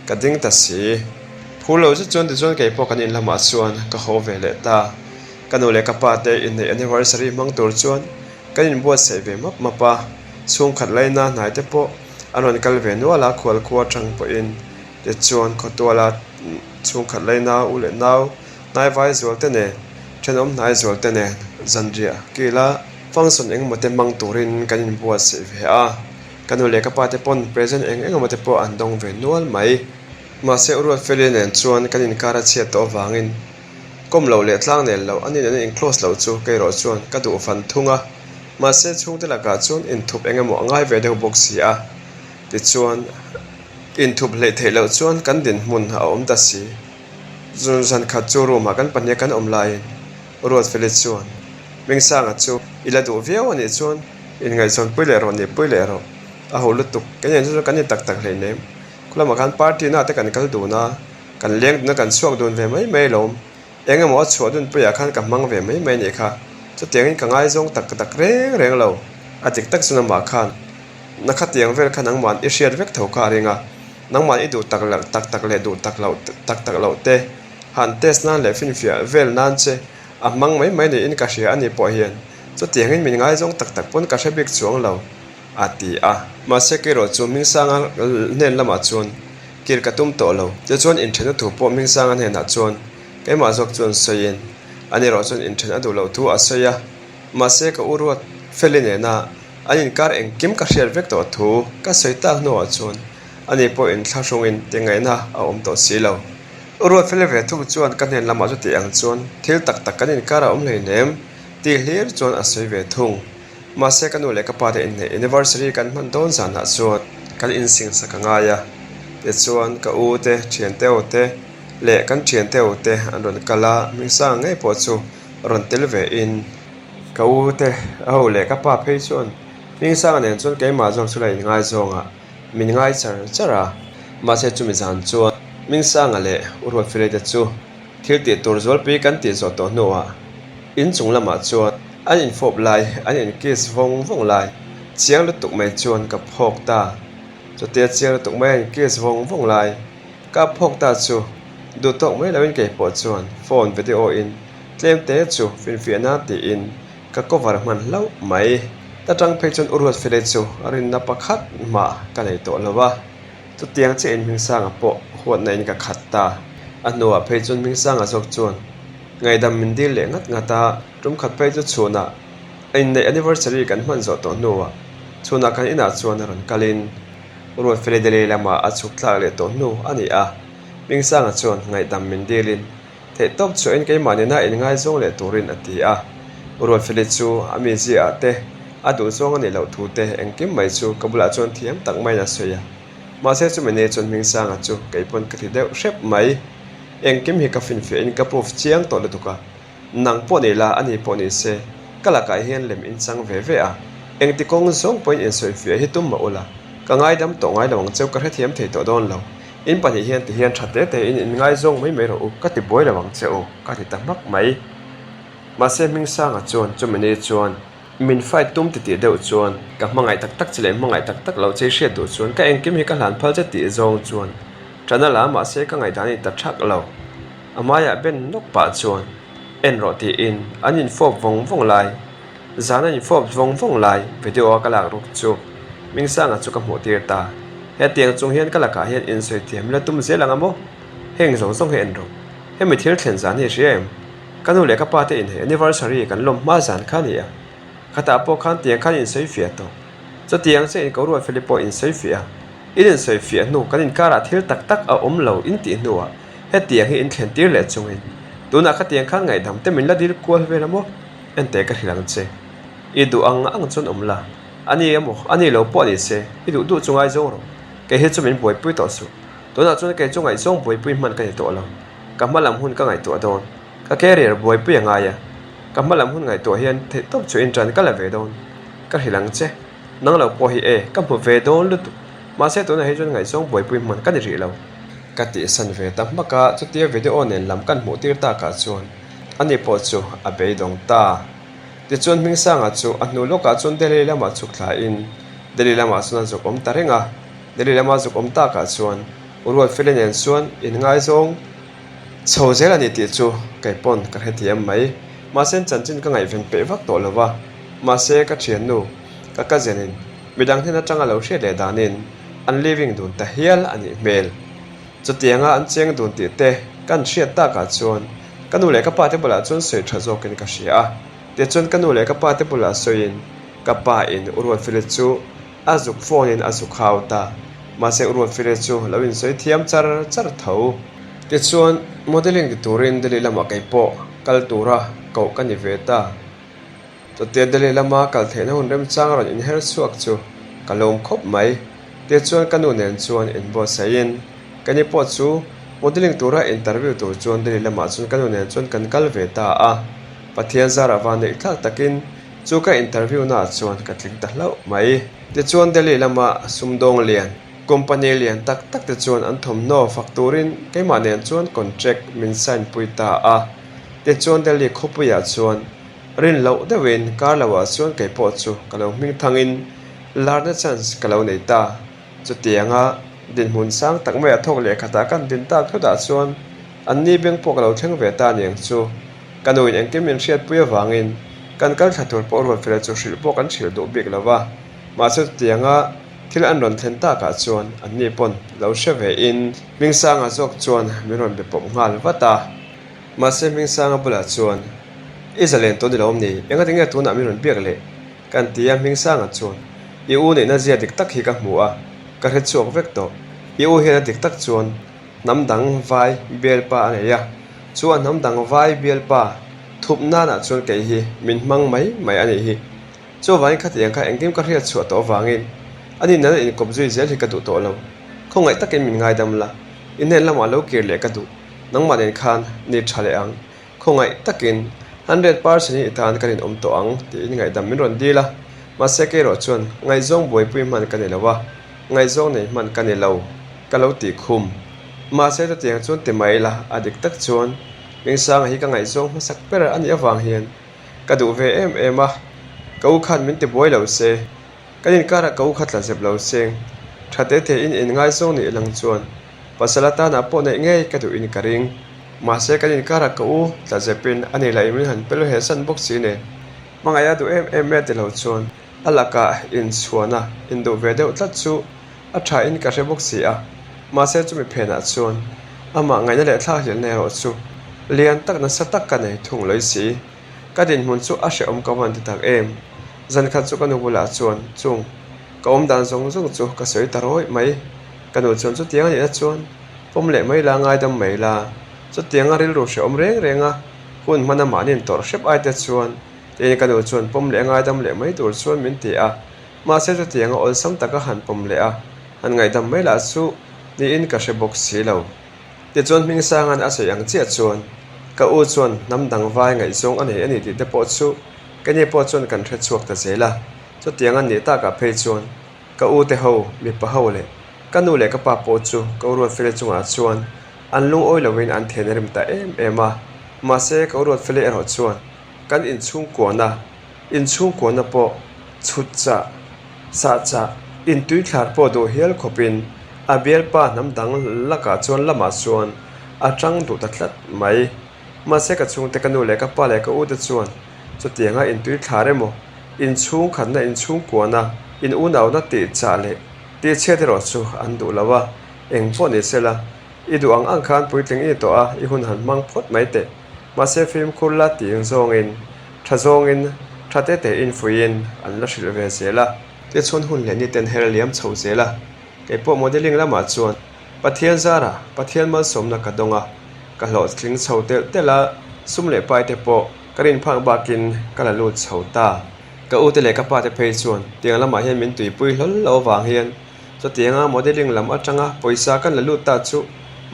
ka ding ta si. Phur lo zet chuan tichuan kei pawh kan in lamah chuan ka haw ve leh ta. Ka nu leh ka pa te inneih anniversary hmang tur chuan kan inbuatsaih ve map map a, chhungkhat laina hnai te pawh an rawn kal ve nual a, khualkhua atang pawhin tichuan khawtuala chhungkhat laina u leh nau hnaivai zual te nen thenawm hnai zual te nen zanriah kila Function engemaw te hmang turin kan inbuatsaih ve a, ka nu leh ka pa te pawn present eng engemaw te pawh an dawng ve nual mai. Mahse U Ruatfeli nen chuan kan inkar a chhiat tawh avangin kawm loh leh tlang nel loh a nin an in-close loh chu kei erawh chuan ka duh fan thung a, mahse chhungte lakah chuan inthup engemaw a ngai ve deuh bawk si a, tichuan inthup hleih theih loh chuan kan dinhmun a awm ta si. Zan khat chu room ah kan pahnih a kan awm laiin U Ruatfeli chuan Hmingsanga chu i la duh viau a nih chuan inngaihzawn pui leh rawh nih pui leh rawh a ho lutuk kei nen chu kan ni tak tak hleinem khulamah khan party na te kan kal dun a kan leng dun a kan chhuak dun ve mai mai alawm eng emaw a chhuah dun puiah khan ka hmang ve mai mai a nih kha chutiangin ka ngaizawng tak tak reng reng lo a dik tak chuan amah khan na khatiang vel kha nangmah i hriat vek tho kha a ring a nangmah i duh tak tak tak leh duh tak loh tak tak loh te han test nan leh finfiah vel nan che A hmang mai mai niin ka hria a ni pawh hian chutiangin min ngaizawng tak tak pawn ka hre bik chuang lo, a ti a. Mahse kerawh chu Hmingsanga hnen lamah chuan kir ka tum tawh lo. Tichuan inthenna thu pawh Hmingsanga hnenah chuan keimah zawk chuan sawiin ani erawh chuan inthen a duh loh thu a sawi a. Mahse ka u ruat Feli nena an inkar engkim ka hriat vek tawh thu ka sawi tak hnuah chuan ani pawh inthlahrungin tingaihna a awm tawh si lo. U Ruatfeli ve thung chuan ka hnen lamah chuti ang chuan thil tak tak kan inkar a awm hleinem tih hlir chuan a sawi ve thung. Mahse ka nu leh ka pa te inneih anniversary kan hman dawn zanah chuan kan insingsak a ngai a, tichuan ka u te, thiante ho te leh kan thiante ho te an rawn kal a, Hmingsanga ngei pawh chu rawn tel ve in. Ka u te ho leh ka pa phei chuan Hmingsanga nen chuan keimah zawk chu la inngaizawng a. Min ngai char char a, mahse chumi zan chuan Hmingsanga leh U Ruatfeli te chu thil tih tur zualpui kan tih zawh tawh hnuah in chung lamah chuan an infawp lai, an in kiss vawng vawng lai chiang lutuk mai chuan ka phawk ta. Chutia chiang lutuk mai an in kiss vawng vawng lai ka phawk ta chu duh tawk mai loin kei pawh chuan phone video in tlem te chu finfiah nan tiin Ka cover hman hlauh mai. Ta tang phei chuan U Ruatfele chu rinna pakhat mah ka nei tawh lo a, chutiang chiah in Hmingsanga pawh huatna in ka khat ta. A hnuah phei chuan Hmingsanga zawk chuan ngaihdam min dil leh ngat ngat a, tum khat phei chu chhunah a inneih anniversary kan hman zawh tawh hnuah chhunah kan inah chuan a rawn kalin U Ruatfele Delhi lamah a chhuk thlak leh tawh hnu a ni a, Hmingsanga chuan ngaihdam min dilin Theih tawp chhuahin keimah nena inngaizawng leh turin a ti a. Ruatfeli chu a mizia-ah te, a duhzawng a nih loh thu te engkim mai chu ka bulah chuan thiam tak maiin a sawi a. Mahse chumi ni chuan Hmingsanga chu kei pawn ka ti deuh hrep mai. Engkim hi ka finfiahin ka proof chiang tawh lutuk a. Nang pawh ni la, ani pawh ni se, ka lakah hian lem inchang ve ve a. Engti kawng zawng pawhin insawifiah hi tum mah ula, ka ngaidam tawh ngai lo ang cheu ka hrethiam thei tawh dawn lo. In pahnih hian ti hian tha te te in inngaizawng mai mai rawh u, ka ti buai lo ang che u, ka ti ta hmak mai. Mahse Hmingsanga chuan chumi ni chuan min fight tum titih deuh chuan ka hmangaih tak tak che leh hmangaih tak tak loh che i hriat duh chuan ka engkim hi ka hlan phal che tih zawng chuan. Ṭan a la mahse ka ngaihdan a ni ta ṭhak lo. A hmaiah ben nawk pah chuan en rawh tiin an infawp vawng vawng lai, zan an infawp vawng vawng lai video a ka lak ruk chu Hmingsanga chu ka hmuh tir ta. Hetiang chung hian ka lakah hian insawi thiam la tum zel ang a maw? Heng zawng zawng hi en rawh. Hemi thil thlen zan hi i hria em? Ka nu leh ka pa te inhei anniversary kan lawm hma zan kha a ni a. Khatah pawh khan tiang khan insawi fiah tawh. Chutiang che in ko ruat Philip pawh insawi fiah a. In insawi fiah hnu kan inkarah thil tak tak a awm lo in tih hnuah hetiang hi in thlen tir leh chungin tunah khatiang khan ngaihdam te min la dil kual vel a maw? Enteh ka hrilh ang che. I duh ang ang chuan awm la. A ni emaw a ni lo pawh ni se i duh duh chu ngaizawng rawh. Kei hi chu min buaipui tawh suh. Tunah chuan kei chu ngaihzawng buaipui hman ka ni tawh lo. Ka hma lam hun ka ngaihtuah dawn. Ka career buaipui a ngai a. Ka hma lam hun ngaihtuah hian theih tawp chu inṭan ka la ve dawn. Ka hrilh ang che. Nang lo pawh hi e, ka hmu ve dawn lutuk. Mahse tunah hi chuan ngaihzawng buaipui hman ka ni rih lo. Ka tihsan ve ta hmak a, chutia video nen lam kan hmuh tir takah chuan ani pawh chu a beidawng ta. Tichuan Hmingsanga chu a hnu lawkah chuan Delhi lamah chhuk thlain Delhi lamah chuan a zuk awm ta reng a. Delhi lama zuk awm takah chuan Uruatfeli nen chuan inngaizawng Chho zel a ni tih chu kei pawn ka hrethiam mai. Mahse chanchin ka ngaihven peih vak tawh lo va. Mahse ka thiannu, ka cousin in midang hnen atanga lo hriat leh danin an living dun ta hial a nih hmel. Chutianga an cheng dun tih te kan hriat takah chuan ka nu leh ka pa te bulah chuan sawi tha zawkin ka hria a. Tichuan ka nu leh ka pa te bulah sawiin ka pa in U Ruatfeli chu A zuk phone in a zuk hau ta. Mahse U Ruatfeli chu lo insawi thiam char char tho. Tichuan, modelling ti turin Delhi lamah kei pawh kal tura koh ka ni ve ta. Chutia Delhi lama kal theihna hun remchang rawn inher chhuak chu ka lawm khawp mai. Tichuan ka nu nen chuan inbuatsaih-in ka ni pawh chu modelling tura interview tur chuan Delhi lamah chuan ka nu nen chuan kan kal ve ta a. Pathian zarah van neih thlak takin Chu ka interview naah chuan ka tling ta hlauh mai. Tichuan Delhi lama sumdawng lian, company lian tak tak te chuan an thawmhnaw fak turin keimah nen chuan contract min sign pui ta a. Tichuan Delhi khawpuiah chuan rin loh deuhin kar loah chuan kei pawh chu ka lo hming thangin larna chance ka lo nei ta. Chutianga dinhmun sang tak maia thawk leh khatah kan din tak thutah chuan anni beng pawh ka lo thleng ve ta aniang chu. Ka nuin engkim min hriatpui avangin kan kal thla tur pawh Ruatfela chu hrilh pawh kan hrilh duh bik lo va, mahse chutianga thil an rawn thlen takah chuan anni pawn lo hre vein Hmingsanga zawk chuan min rawn be pawp nghal vat a. Mahse Hmingsanga bulah chuan, I zalen tawh ni lo awm ni? Engati nge tunah min rawn biak leh? Kan ti a, Hmingsanga chuan, I u neihna zia dik tak hi ka hmu a, ka hre chhuak vek tawh. I u hian a dik tak chuan hnam dang vai bialpa a nei a, chu a hnam dang vai bialpa thup nanah chuan kei hi min hmang mai mai a nih hi. Chuvangin khatiang kha engkim ka hriat chhuah tawh avangin a ni nana inkawp zui zel hi ka duh tawh lo. Khawngaih takin min ngaidam la, i hnen lamah lo kir leh ka duh, nangmah nen khan ni tha leh ang. Khawngaih takin 100% hi i tan kan inawm tawh ang tiin ngaihdam min rawn dil a, mahse kei erawh chuan ngaihzawng buaipui hman ka ni lo a, ngaihzawng nei hman ka ni lo ka lo tih khum. Mahse chutiang chuan ti mai ila a dik tak chuan Mingsanga hi ka ngaihzawng hmasak ber a nih avang hian ka duh ve em em a, ka u khan min ti buai lo se, kan inkarah ka u kha tla zep lo seng, tha te theihin inngaizawng nih lang chuan Pasal atana pawh neih ngei ka duhin ka ring. Mahse kan inkarah ka u tla zepin a ni laih min han pel he san bawk si nen. Hmangaih a duh em em e ti lo chuan a lakah inchhuana induh ve deuh tlat chu a tha in ka hre bawk si a. Mahse chumi phenah chuan amah ngaihna leh thlakhlelhna erawh chu lian tak nasa tak ka nei thung lawih si. Ka dinhmun chu a hrehawm ka van ti tak em. Zankhat chu ka nu bulah chuan chung ka awm dan zawng zawng chu ka sawi ta rawih mai. Ka nu chuan chutiang a nihna chuan pawm leh mai la, ngaidam mai la. Chutianga rilru hrehawm reng reng a, hun hmana mahni in tawrh hrep ai te chuan tiin ka nu chuan pawm leh ngaidam leh mai tur chuan min ti a. Mahse chutianga awlsam taka han pawm leh a, han ngaihdam mai lah chu niin ka hre bawk si lo. Tichuan Hmingsanga'n a sawi ang chiah chuan ka u chuan hnam dang vai ngaihzawng a nei a ni tih te pawh chu keini pawh chuan kan hre chhuak ta zel a. Chutiang a nih takah phei chuan Ka u te ho, mipa ho leh ka nu leh ka pa pawh chu ka u Ruatfeli chungah chuan an lungawi loin an then rim ta em em a. Mahse ka u Ruatfeli erawh chuan kan inchhungkuahna, inchhungkuahna pawh chhut chah, sah chah, intuithlar pawh duh hial khawpin A bialpa hnam dang lakah chuan lamah chuan a tang duh ta tlat mai. Mahse ka chhungte ka nu leh ka pa leh ka ute chuan chutianga intui thlar emaw, inchhungkhatna inchhungkuana in unauna tih chah leh tih chhiat erawh chu an duh lo a, eng pawh ni sela i duh ang ang khan puitling i ni tawh a, i hun han hmang phawt mai teh. Mahse fimkhur la tih zawngin, tha zawngin, tha te tein fuiin an la hrilh ve zel a. Tichuan hun leh niten her liam chho zel a, kei pawh modelling lamah chuan Pathian zarah Pathian malsawmna ka dawng a, ka hlawhtling chho telh telh a, sum leh pai te pawh ka rin phak bakin ka la lut chho ta. Ka ute leh ka pa te phei chuan tiang lamah hian min tuipui hlawl lo avang hian chutianga modelling lam atanga pawisa kan la lut ta chu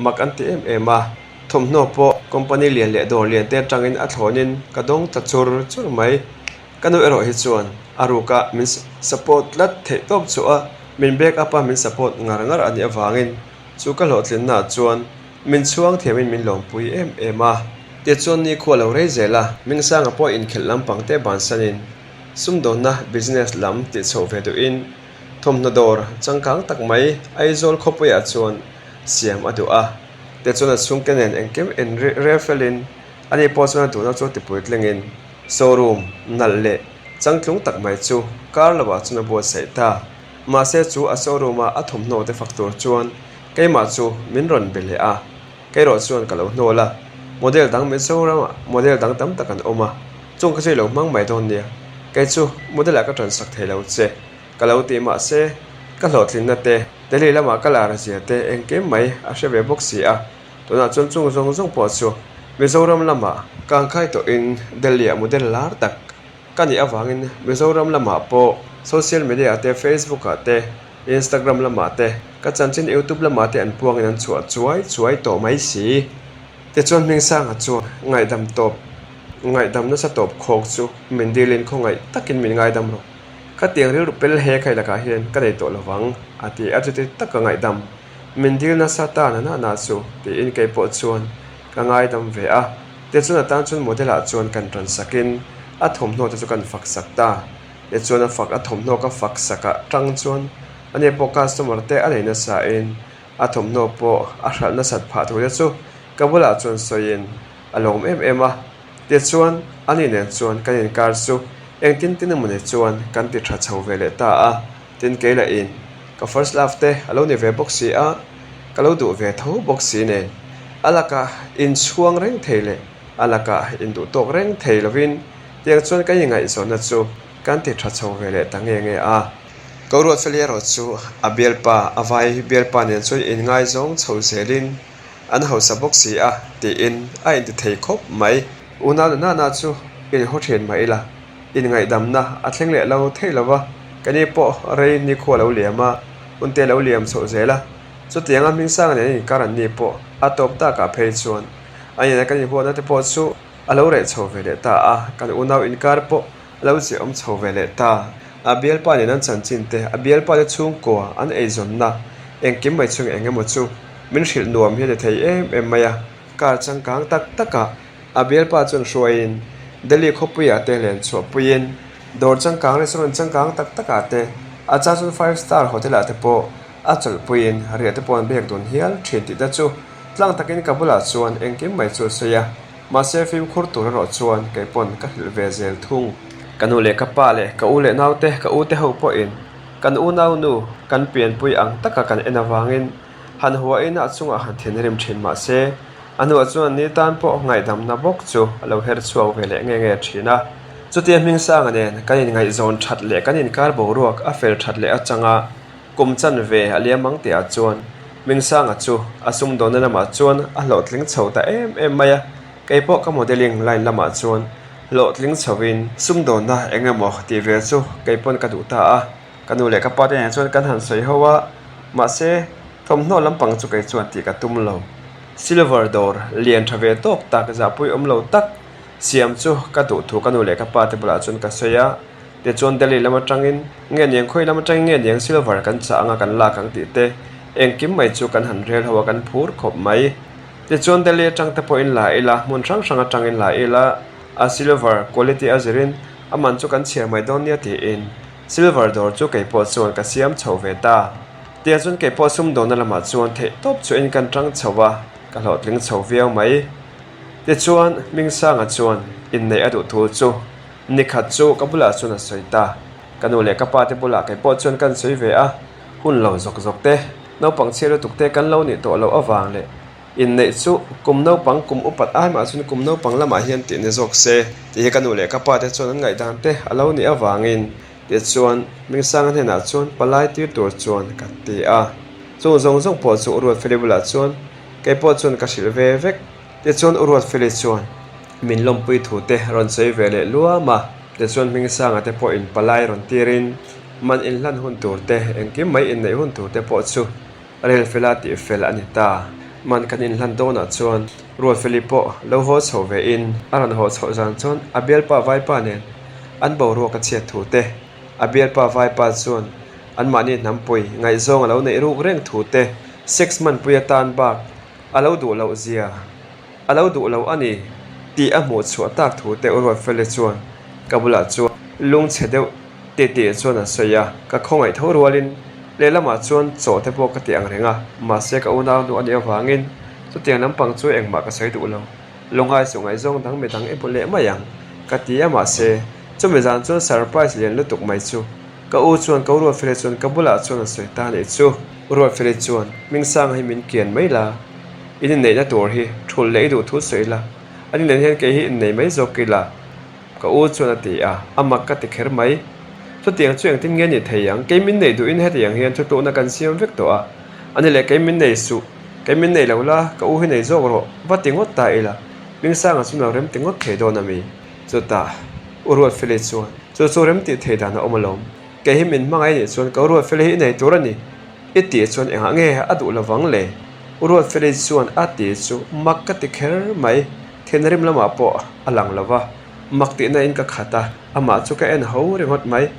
mak an ti em em a. Thawmhnaw pawh company lian leh dawr lian te atangin a thlawnin ka dawng ta chur chur mai. Ka nu erawh hi chuan a ruka min support tlat theih tawp chu a, min back up a min support ngar ngar a nih avangin chu ka hlawhtlinnaah chuan min chhuang thiamin min lawmpui em em a. Tichuan nikhua lo rei zel a, Hmingsanga pawh inkhelh lampang te bansanin sumdawnna business lam tih chhoh ve duhin thawmhnaw dawr changkang tak mai Aizawl khawpuiah chuan siam a duh a. Tichuan a chhungte nen engkim en rel felin ani pawh chuan a duhna chu tipuitlingin Showroom nalh leh changtlung tak mai chu car lovah chuan a buatsaih ta. Mahse chu a showroom a a thawmhnaw te fak tur chuan keimah chu min rawn be leh a, keirawh chuan ka lo hnawl a, model dang Mizoramah model dang tam tak an awm a, chung kha chu i lo hmang mai dawn nia, kei chu model ah ka tansak thei lo che ka lo ti mahse ka hlawhtlinna te Delhi lamah ka lar zia te engkim mai a hre ve bawk si a. Tunah chuan chung zawng zawng pawh chu Mizoram lamah kangkhai tawhin Delhi-ah model lar tak ka nih avangin Mizoram lamah pawh social media-ah te Facebook-ah te Instagram lamah te ka chanchin YouTube lamah te an puangin an chhuah chuai chuai tawh mai si. Tichuan Hmingsanga chuan ngaihdam tawp ngaihdam nasa tawp khawk chu min dilin khawngaih takin min ngaidam rawh. Khatiang rilru pel he khai lakah hian ka nei tawh lovang a ti a chuti taka ngaihdam Min dil nasa ta na na na chu tiin kei pawh chuan ka ngaidam ve a, tichuan a tan chuan model ah chuan kan tan sakin a thawmhnaw te chu kan fak sak ta. Tichuan a fak a thawmhnaw ka fak sak ah tang chuan ani pawh customer te a nei nasa in a thawmhnaw pawh a hralh nasat phah thu te chu ka bulah chuan sawiin a lawm em em a. Tichuan ani nen chuan kan inkar chu engtin tin emawni chuan kan ti tha chho ve leh ta a. Tin kei lah in ka first love te a lo ni ve bawk si a, ka lo duh ve tho bawk si nen a lakah inchhuang reng thei leh a lakah induh tawk reng thei lovin tiang chuan ka ingaihzawnna chu kan ti tha chho ve leh ta nge nge a. Ko Ruatfeli erawh chu a bialpa a vai bialpa nen chuan inngaizawng chho zelin an hausa bawk si a tiin a inti thei khawp mai. Unau na nana chu inhaw thin mah ila Inngaihdamna a thleng leh lo thei lo va, keini pawh rei nikhua lo liam a, hunte lo liam chhoh zel a. Chutianga Hmingsanga nen inkar an ni pawh a tawp takah phei chuan a inah kan inhuatna te pawh chu a lo reh chho ve leh ta a, kan unau inkar pawh a lo ziahawm chho ve leh ta. A bialpa nen an chanchin te, a bialpa te chhungkua an eizawnna engkim mai chunga eng emaw chu min hrilh nuam hi a ni thei em em mai a. Car changkang tak takah A bialpa chuan hruaiin Delhi khawpuiah te len chhuahpuiin dawr changkang restaurant changkang tak takah te a chang chuan five star hotel ah te pawh a chawlhpuiin riah te pawh an biak dun hial thin tih te chu tlang takin ka bulah chuan engkim mai chu a sawi a, mahse fimkhur tur erawh chuan kei pawn ka hrilh ve zel thung. Ka nu leh ka pa leh ka u leh naute ka u te ho pawhin kan unau nu kan pianpui ang taka kan en avangin han huain a chungah han thinrim thin mahse A hnuah chuan ni tan pawh ngaihdamna bawk chu a lo her chhuak ve leh nge nge thin a. Chutia Hmingsanga nen kan inngaihzawn that leh kan inkar boruak a fel that leh atanga kum chan ve a liam ang tihah chuan Hmingsanga chu a sumdawnna lamah chuan a hlawhtling chho ta em em mai a. Kei pawh ka modelling line lamah chuan hlawhtling chhovin sumdawnna eng emaw tih ve chu kei pawn ka duh ta a. Ka nu leh ka pa te nen chuan kan han sawi ho a, mahse thawmhnaw lampang chu kei chuan tih ka tum lo. Silver dawr lian tha ve tawk tak zahpui awm lo tak siam chu ka duh thu ka nu leh ka pa te bulah chuan ka sawi a, tichuan Delhi lam atangin nge niang khawi lam atangin nge niang silver kan chah anga kan lak ang tih te engkim mai chu kan han rel ho a kan phur khawp mai. Tichuan Delhi atang te pawhin la ila hmun hrang hrang atangin la ila a silver quality a zirin a man chu kan chhiar mai dawn nia tiin silver dawr chu keipawh chuan ka siam chho ve ta. Tiang chuan kei pawh sumdawnna lamah chuan theih tawp chuahin kan tang chho a, ka hlawhtling chho viau mai. Tichuan, Hmingsanga chuan inneih a duh thu chu nikhat chu ka bulah chuan a sawi ta. Ka nu leh ka pa te bulah kei pawh chuan kan sawi ve a, hun lo zawk zawk te, naupang chhiar lutuk te kan lo nih tawh loh avang leh inneih chu kum naupang kum upat ai mah chuan kum naupang lamah hian tih ni zawk se tih hi ka nu leh ka pa te chuan an ngaihdan te a lo nih avangin Tichuan, Hmingsanga hnenah chuan palai tir tur chuan ka ti a. Chung zawng zawng pawh chu Uruatfeli bulah chuan kei pawh chuan ka hrilh ve vek. Tichuan Uruatfeli chuan min lawmpui thu te rawn sawi ve leh luam a. Tichuan Hmingsanga te pawhin palai rawn tirin man inhlan hun tur te, engkim mai inneih hun tur te pawh chu rel fela tih fel a ni ta. Man kan inhlan dawnah chuan Ruatfeli pawh lo haw chho vein a rawn haw chhoh zan chuan a bialpa vaipa nen an boruak a chhiat thu te, a bialpa vaipa chuan anmahni hnampui ngaihzawng a lo neih ruk reng thu te, sex hmanpui atan bak a lo duh loh zia a lo duh lo a ni tih a hmuh chhuah tak thu te Ruatfeli chuan ka bulah chuan lungchhe deuh titi chuan a sawi a, ka khawngaih tho rualin lehlamah chuan chaw te pawh ka ti ang reng a, mahse ka unau nu a nih avangin chutiang lampang chu engmah ka sawi duh lo. Lungngai suh ngaihzawng dang midang i hmu leh mai ang ka ti a mahse chumi zan chuan surprise lian lutuk mai chu ka u chuan ka Uruatfeli chuan ka bulah chuan a sawi ta a nih chu. Uruatfeli chuan Hmingsanga hi min kian mai la, in inneihna tur hi thulh leh i duh thu sawi la, an inneih hian kei hi innei mai zawk ila. Ka u chuan a ti a, a mak ka ti kher mai. Chutiang chu engtin nge ni thei ang? Kei min nei duhin hetiang hian thutlukna kan siam vek tawh a. Ani leh kei min nei suh, kei min nei lo la, ka u hi nei zawk rawh, va ti ngawt ta ila. Hmingsanga chu lo rem ti ngawt thei dawn a mi? Chutah U Ruatfeli chuan, Chu chu rem tih thei dan a awm alawm. Kei hi min hmangaih nih chuan ka U Ruatfeli hi i nei tur a ni. I tih chuan engah nge a duh lovang le? U Ruatfeli chuan a ti chu mak ka ti kher mai. Thinrim lamah pawh a lang lo va, mak tihna in ka khat a, amah chu ka en ho ringawt mai.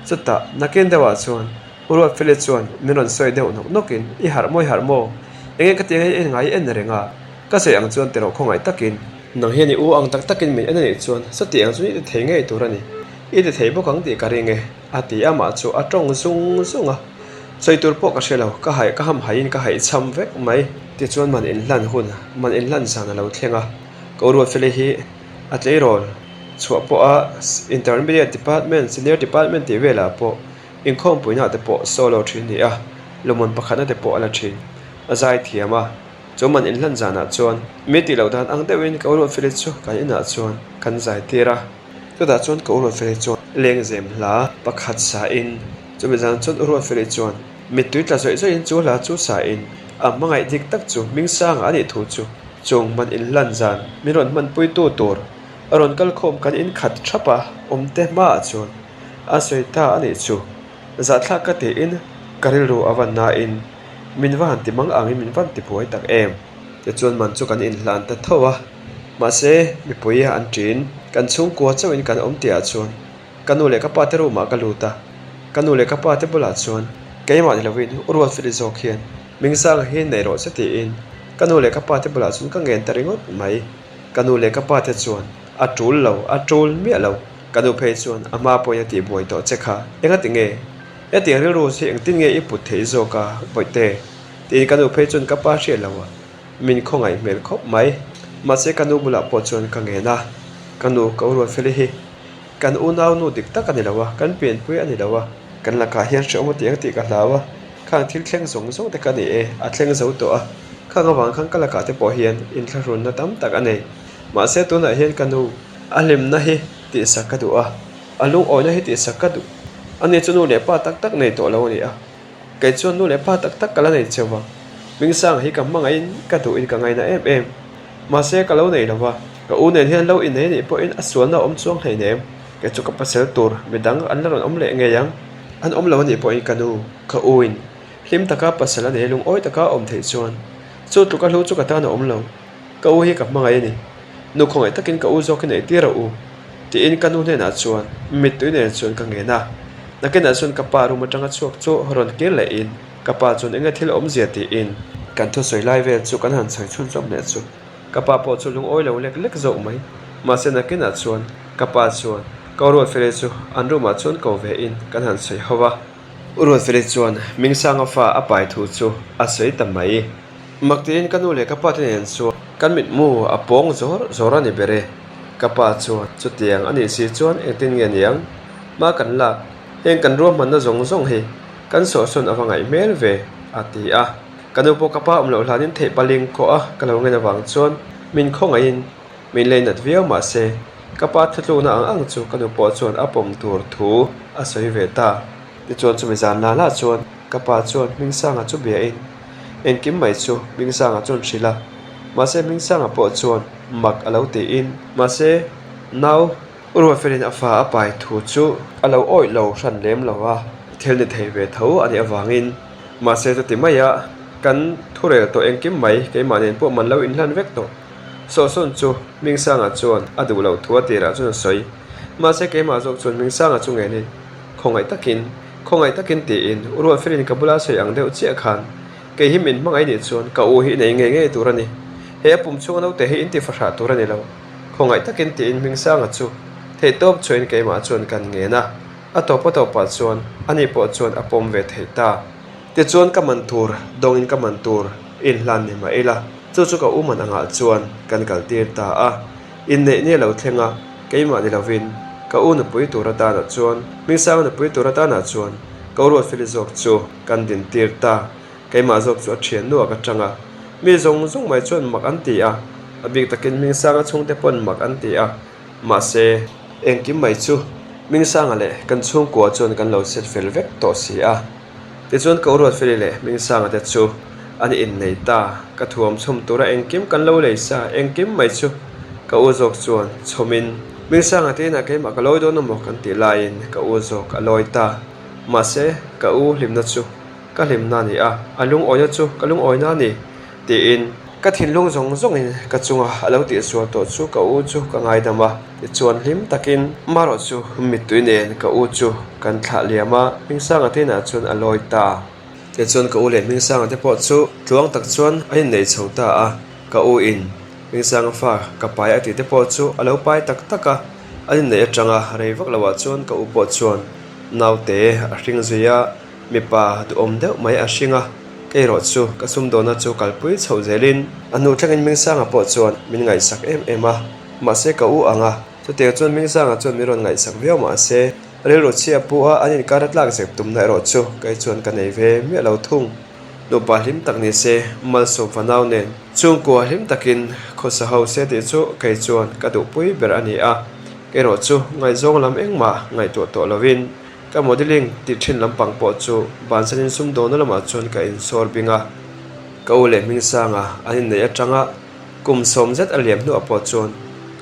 Chutah, nakin deuhah chuan U Ruatfeli chuan min rawn sawi deuh nawk nawkin, I harh maw, i harh maw? Enge ka tih nge i ngai en reng a? Ka sawi ang chuan tiraw khawngaih takin. Nang hian i u ang tak takin min en a nih chuan sati ang chuan i ti thei ngei tur a ni. I ti thei bawk ang tih ka ring e, a ti a, amah chu a tawng zung zung a. Sawi tur pawh ka hre lo, ka haih ka ham haiin ka haih cham vek mai. Tichuan man inhlan hun, man inhlan zan a lo thleng a, ka Uruatfeli hi a tleirawl chhuah pawh a Intermediate Department, Senior Department tih velah pawh inkhawmpuina te pawh solo thin a ni a, lawmman pakhatna te pawh a la thin. A zai thiam a, chu man inhlan zanah chuan mi tih loh dan ang deuhin ka Uruatfeli chu kan inah chuan kan zai tir a, chutah chuan ka Uruatfeli chuan lengzem hla pakhat sain Chumi zan chuan Uruatfeli chuan mittui tla zawih zawihin chu hla chu sain a hmangaih dik tak chu Hmingsanga a nih thu chu chung man inhlan zan min rawn hmanpuitu tur a rawn kal khawm kan inkhat thap a awmte hmaah chuan a sawi ta a nih chu. Zahthlak ka tiin ka rilru a van nain min va han ti mang angin min van ti buai tak em. Tichuan man chu kan inhlan ta tho a, mahse mipui an ṭin kan chhungkua chauhin kan awm tihah chuan Ka nu leh ka pa te room ah ka lut a, ka nu leh ka pa te bulah chuan keimah ni lovin U Ruatfeli zawk hian Hmingsanga hi nei rawh che tiin ka nu leh ka pa te bulah chuan ka ngen ta ringawt mai. Ka nu leh ka pa te chuan a tul lo, a tul miah lo. Ka nu phei chuan a hma pawhin a tihbuai tawh che kha, engati nge? Hetiang rilru hi engtin nge i put theih zawk a Bawihte? tiin ka nu phei chuan ka pa hriat lo a, min khawngaih hmel khawp mai. Mahse ka nu bulah pawh chuan ka ngen a, ka nu ka U Ruatfeli hi Kan unau nu dik tak a ni lo a, kan pianpui a ni lo a, kan lakah hian hrehawm a ti ang tih ka hlau a, khang thil thleng zawng zawng te ka ni e, a thleng zo tawh a, khang avang khan ka lakah te pawh hian inthlahrunna tam tak a nei. Mahse tunah hian ka nu a hlimna hi tihsak ka duh a, a lungawina hi tihsak ka duh. Ani chu nu leh pa tak tak nei tawh lo a ni a. Kei chuan nu leh pa tak tak ka la nei cheu va, Hmingsanga hi ka hmangaihin ka duhin ka ngaina em em. Mahse ka lo nei lo va, ka u nen hian lo innei anih pawhin a sualna a awm chuang hleinem. Kei chu ka pasel tur midang an la rawn awm leh ngei ang. An awm lo anih pawhin ka nu, ka u in hlim taka pasel a nei lungawi taka a awm theih chuan chu tluka hlu chu ka tan a awm lo. Ka u hi ka hmangaih a ni. Nu khawngaih takin ka u zawk hi neih tir a u. Tiin ka nu hnenah chuan mittui nen chuan ka ngen a. Nakinah chuan ka pa room atanga chhuak chu rawn kir lehin ka pa chuan enge thil awmzia tiin kan thusawi lai vel chu kan han sawi chhunzawm leh chu. Ka pa pawh chu lungawi lo lek lek zawk mai. Mahse nakinah chuan ka pa chuan ka Ruatfeli chu an room ah chuan ko ve in kan han sawi ho a. U Ruatfeli chuan Hmingsanga fa a pai thu chu a sawi ta mai. Mak tiin ka nu leh ka pa te nen chuan kan mitmu a pawng zawr zawr a ni ber e. Ka pa chuan chutiang a nih si chuan engtin nge niang? Hma kan lak, heng kan ruahmanna zawng zawng hi kan sawhsawn a va ngaih hmel ve, a ti a. Ka nu pawh ka pa awm loh hlanin theih paling khawh a ka lo ngen avang chuan min khawngaihin min lei nat viau mah se ka pa thutlukna ang ang chu ka nu pawh chuan a pawm tur thu a sawi ve ta. Tichuan chumi zan la la chuan ka pa chuan Hmingsanga chu biain engkim mai chu Hmingsanga chuan hrilh a, mahse Hmingsanga pawh chuan mak a lo tiin mahse nau Ruatfelin a fa a pai thu chu a lo awih lo hran lem lo a, thil ni thei ve tho a nih avangin mahse chuti maia kan thurel tawh engkim mai keimah nen pawh man lo inhlan vek tawh. Sawhsawn chu Hmingsanga chuan a duh loh thu a tirah chuan a sawi. Mahse keimah zawk chuan Hmingsanga chu ngenin khawngaih takin, khawngaih takin tiin u Ruatfelin ka bula sawi ang deuh chiah khan kei hi min hmangaih nih chuan ka u hi nei ngei ngei tur a ni. He a pum chhunga naute hi inti fahrah tur a ni lo. Khawngaih takin tiin Hmingsanga chu theihtawp chuain keimah chuan kan ngen a, a tawp a tawpah chuan ani pawh chuan a pawm ve thei ta. Tichuan ka man tur dawngin ka man tur inhlan ni mah ila, chu chu ka u man angah chuan kan kaltir ta a. Inneih ni a lo thleng a, keimah ni lovin ka u nupui tur atanah chuan Hmingsanga nupui tur atanah chuan ka u Ruatfeli zawk chu kan dintir ta. Keimah zawk chu a thiannu ah ka tang a, mi zawng zawng mai chuan mak an ti a, a bik takin Hmingsanga chhungte pawn mak an ti a, mahse, engkim mai chu Hmingsanga leh kan chhungkua chuan kan lo set fel vek tawh si a. Tichuan ka Uruatfeli leh Hmingsanga te chu an innei ta, ka thuam chhawm tura engkim kan lo lei sa, engkim mai chu ka u zawk chuan chhawmin Hmingsanga te inah keimah ka lawi dawn amaw kan tih laiin ka u zawk a lawi ta, mahse, ka u hlimna chu Ka hlimna a ni a, a lungawina chu ka lungawina a ni, tiin ka thinlung zawng zawngin ka chunga a lo tihsual tawh chu ka u chu ka ngaidam a, tichuan hlim takin marawh chu mittui nen ka u chu kan thlah liam a, Hmingsanga te inah chuan a lawi ta. Tichuan ka u leh Hmingsanga te pawh chu tluang tak chuan a innei chho ta a, ka u in Hmingsanga fa ka pai a tih te pawh chu a lo pai tak tak a, an inneih atanga rei vak loah chuan ka u pawh chuan naute a hring zui a. Mipa duhawm deuh mai a hring a, kei erawh chu ka sumdawna chu kalpui chhoh zelin a hnu thlengin Hmingsanga pawh chuan min ngaihsak em em a, mahse ka u ang a, chutiang chuan Hmingsanga chuan min rawn ngaihsak viau mahse rilru chhia pu a an inkar a tlak zep tumna erawh chu kei chuan ka nei ve miah lo thung. Nupa hlim tak ni se, Malsawm fanau nen chhungkua hlim takin khawsa ho se tih chu kei chuan ka duhpui ber a ni a, kei erawh chu ngaihzawng lam engmah ngaihtuah tawh lovin Ka modelling tih thin lampang pawh chu bansanin sumdawna lamah chuan ka insawr bing a, ka u leh Hmingsanga an inneih atanga kum sawm zet a liam hnuah pawh chuan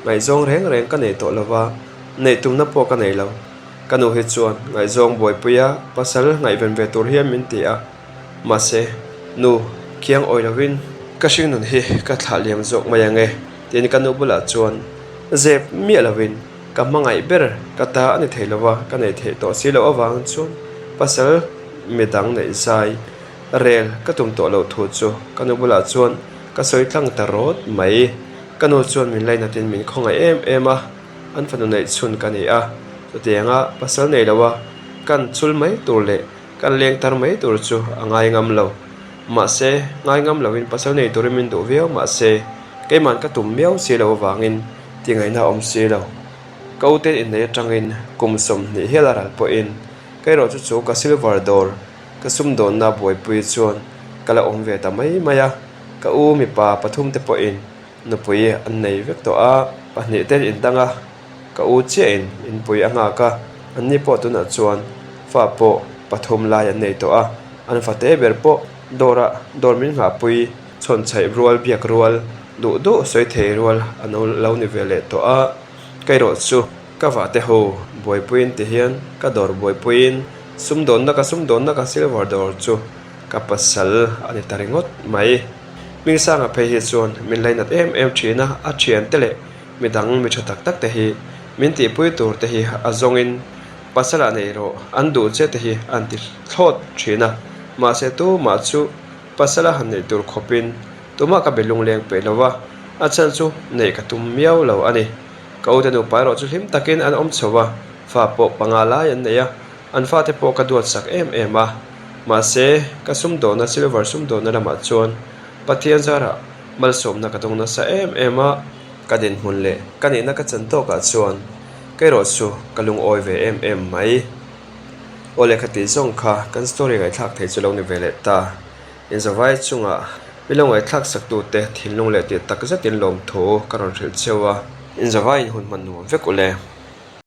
ngaihzawng reng reng ka nei tawh lova, neih tumna pawh ka nei lo. Ka nu hi chuan ngaihzawng buaipuia pasal ngaihven ve tur hian min ti a, mahse nu khiang awi lovin ka hringnun hi ka thlah liam zawk mai ang e tiin ka nu bulah chuan zep miah lovin Ka hmangaih ber ka ta a ni thei lova, ka neih theih tawh si loh avang chuan pasal midang neih zai rel ka tum tawh loh thu chu ka nu bulah chuan ka sawi tlang ta rawt mai. Ka nu chuan min lainatin min khawngaih em em a, an fanu neih chhun ka ni a, chutianga pasal nei loa kan chul mai tur leh kan leng tar mai tur chu a ngai ngam lo. Mahse, ngai ngam loin pasal nei turin min duh viau mahse, keiman ka tum miau si loh avangin Tingaihna a awm si lo. Ka ute inneih atangin kum 20 hial a ral pawhin ka erawh chu chu ka silver dawr ka sumdawnna buaipui chuan ka la awm ve ta mai mai a. Ka u mipa pathum te pawhin nupui an nei vek tawh a, pahnih ten indang a, ka u chiahin inpui a nghak a, anni pawh tunah chuan fa pawh pathum lai an nei tawh a, an fate ber pawh dawrah dawr min nghahpui. Chhawnchhaih rual, biak rual, duh duh sawi thei rual an lo ni ve leh tawh a, ka erawh chu ka vah te ho buaipuiin ti hian ka dawr buaipuiin sumdawnna ka sumdawnna ka silver dawr chu ka pasal a ni ta ringawt mai. Hmingsanga phei hi chuan min lainat em em thin a, a thiante leh midang mi tha tak tak te hi min tihpui tur te hi a zawngin pasalah nei rawh an duh che te hi an ti thlawt thin a, mahse tumah chu Pasal a han neih tur khawpin tumah ka be lungleng peih lo va, a chhan chu neih ka tum miau lo a ni. Ka ute nupa erawh chu hlim takin an awm chho va, fa pawh panga lai an nei a. An fate pawh ka duat sak em em a, mahse ka sumdawnna silver sumdawnna lamah chuan Pathian zarah malsawmna ka dawng nasa em em a. Ka dinhmun leh ka nihna ka chan tawkah chuan ka erawh chu ka lungawi ve em em mai. Aw lehkha tih zawng kha kan story ngaihthlak thei chu lo ni ve leh ta. Inzavai chungah mi lo ngaihthlak saktute thinlung leh tih tak zetin lawmthu ka rawn hrilh cheu a. Inzavaiin hun hman nuam vek u le.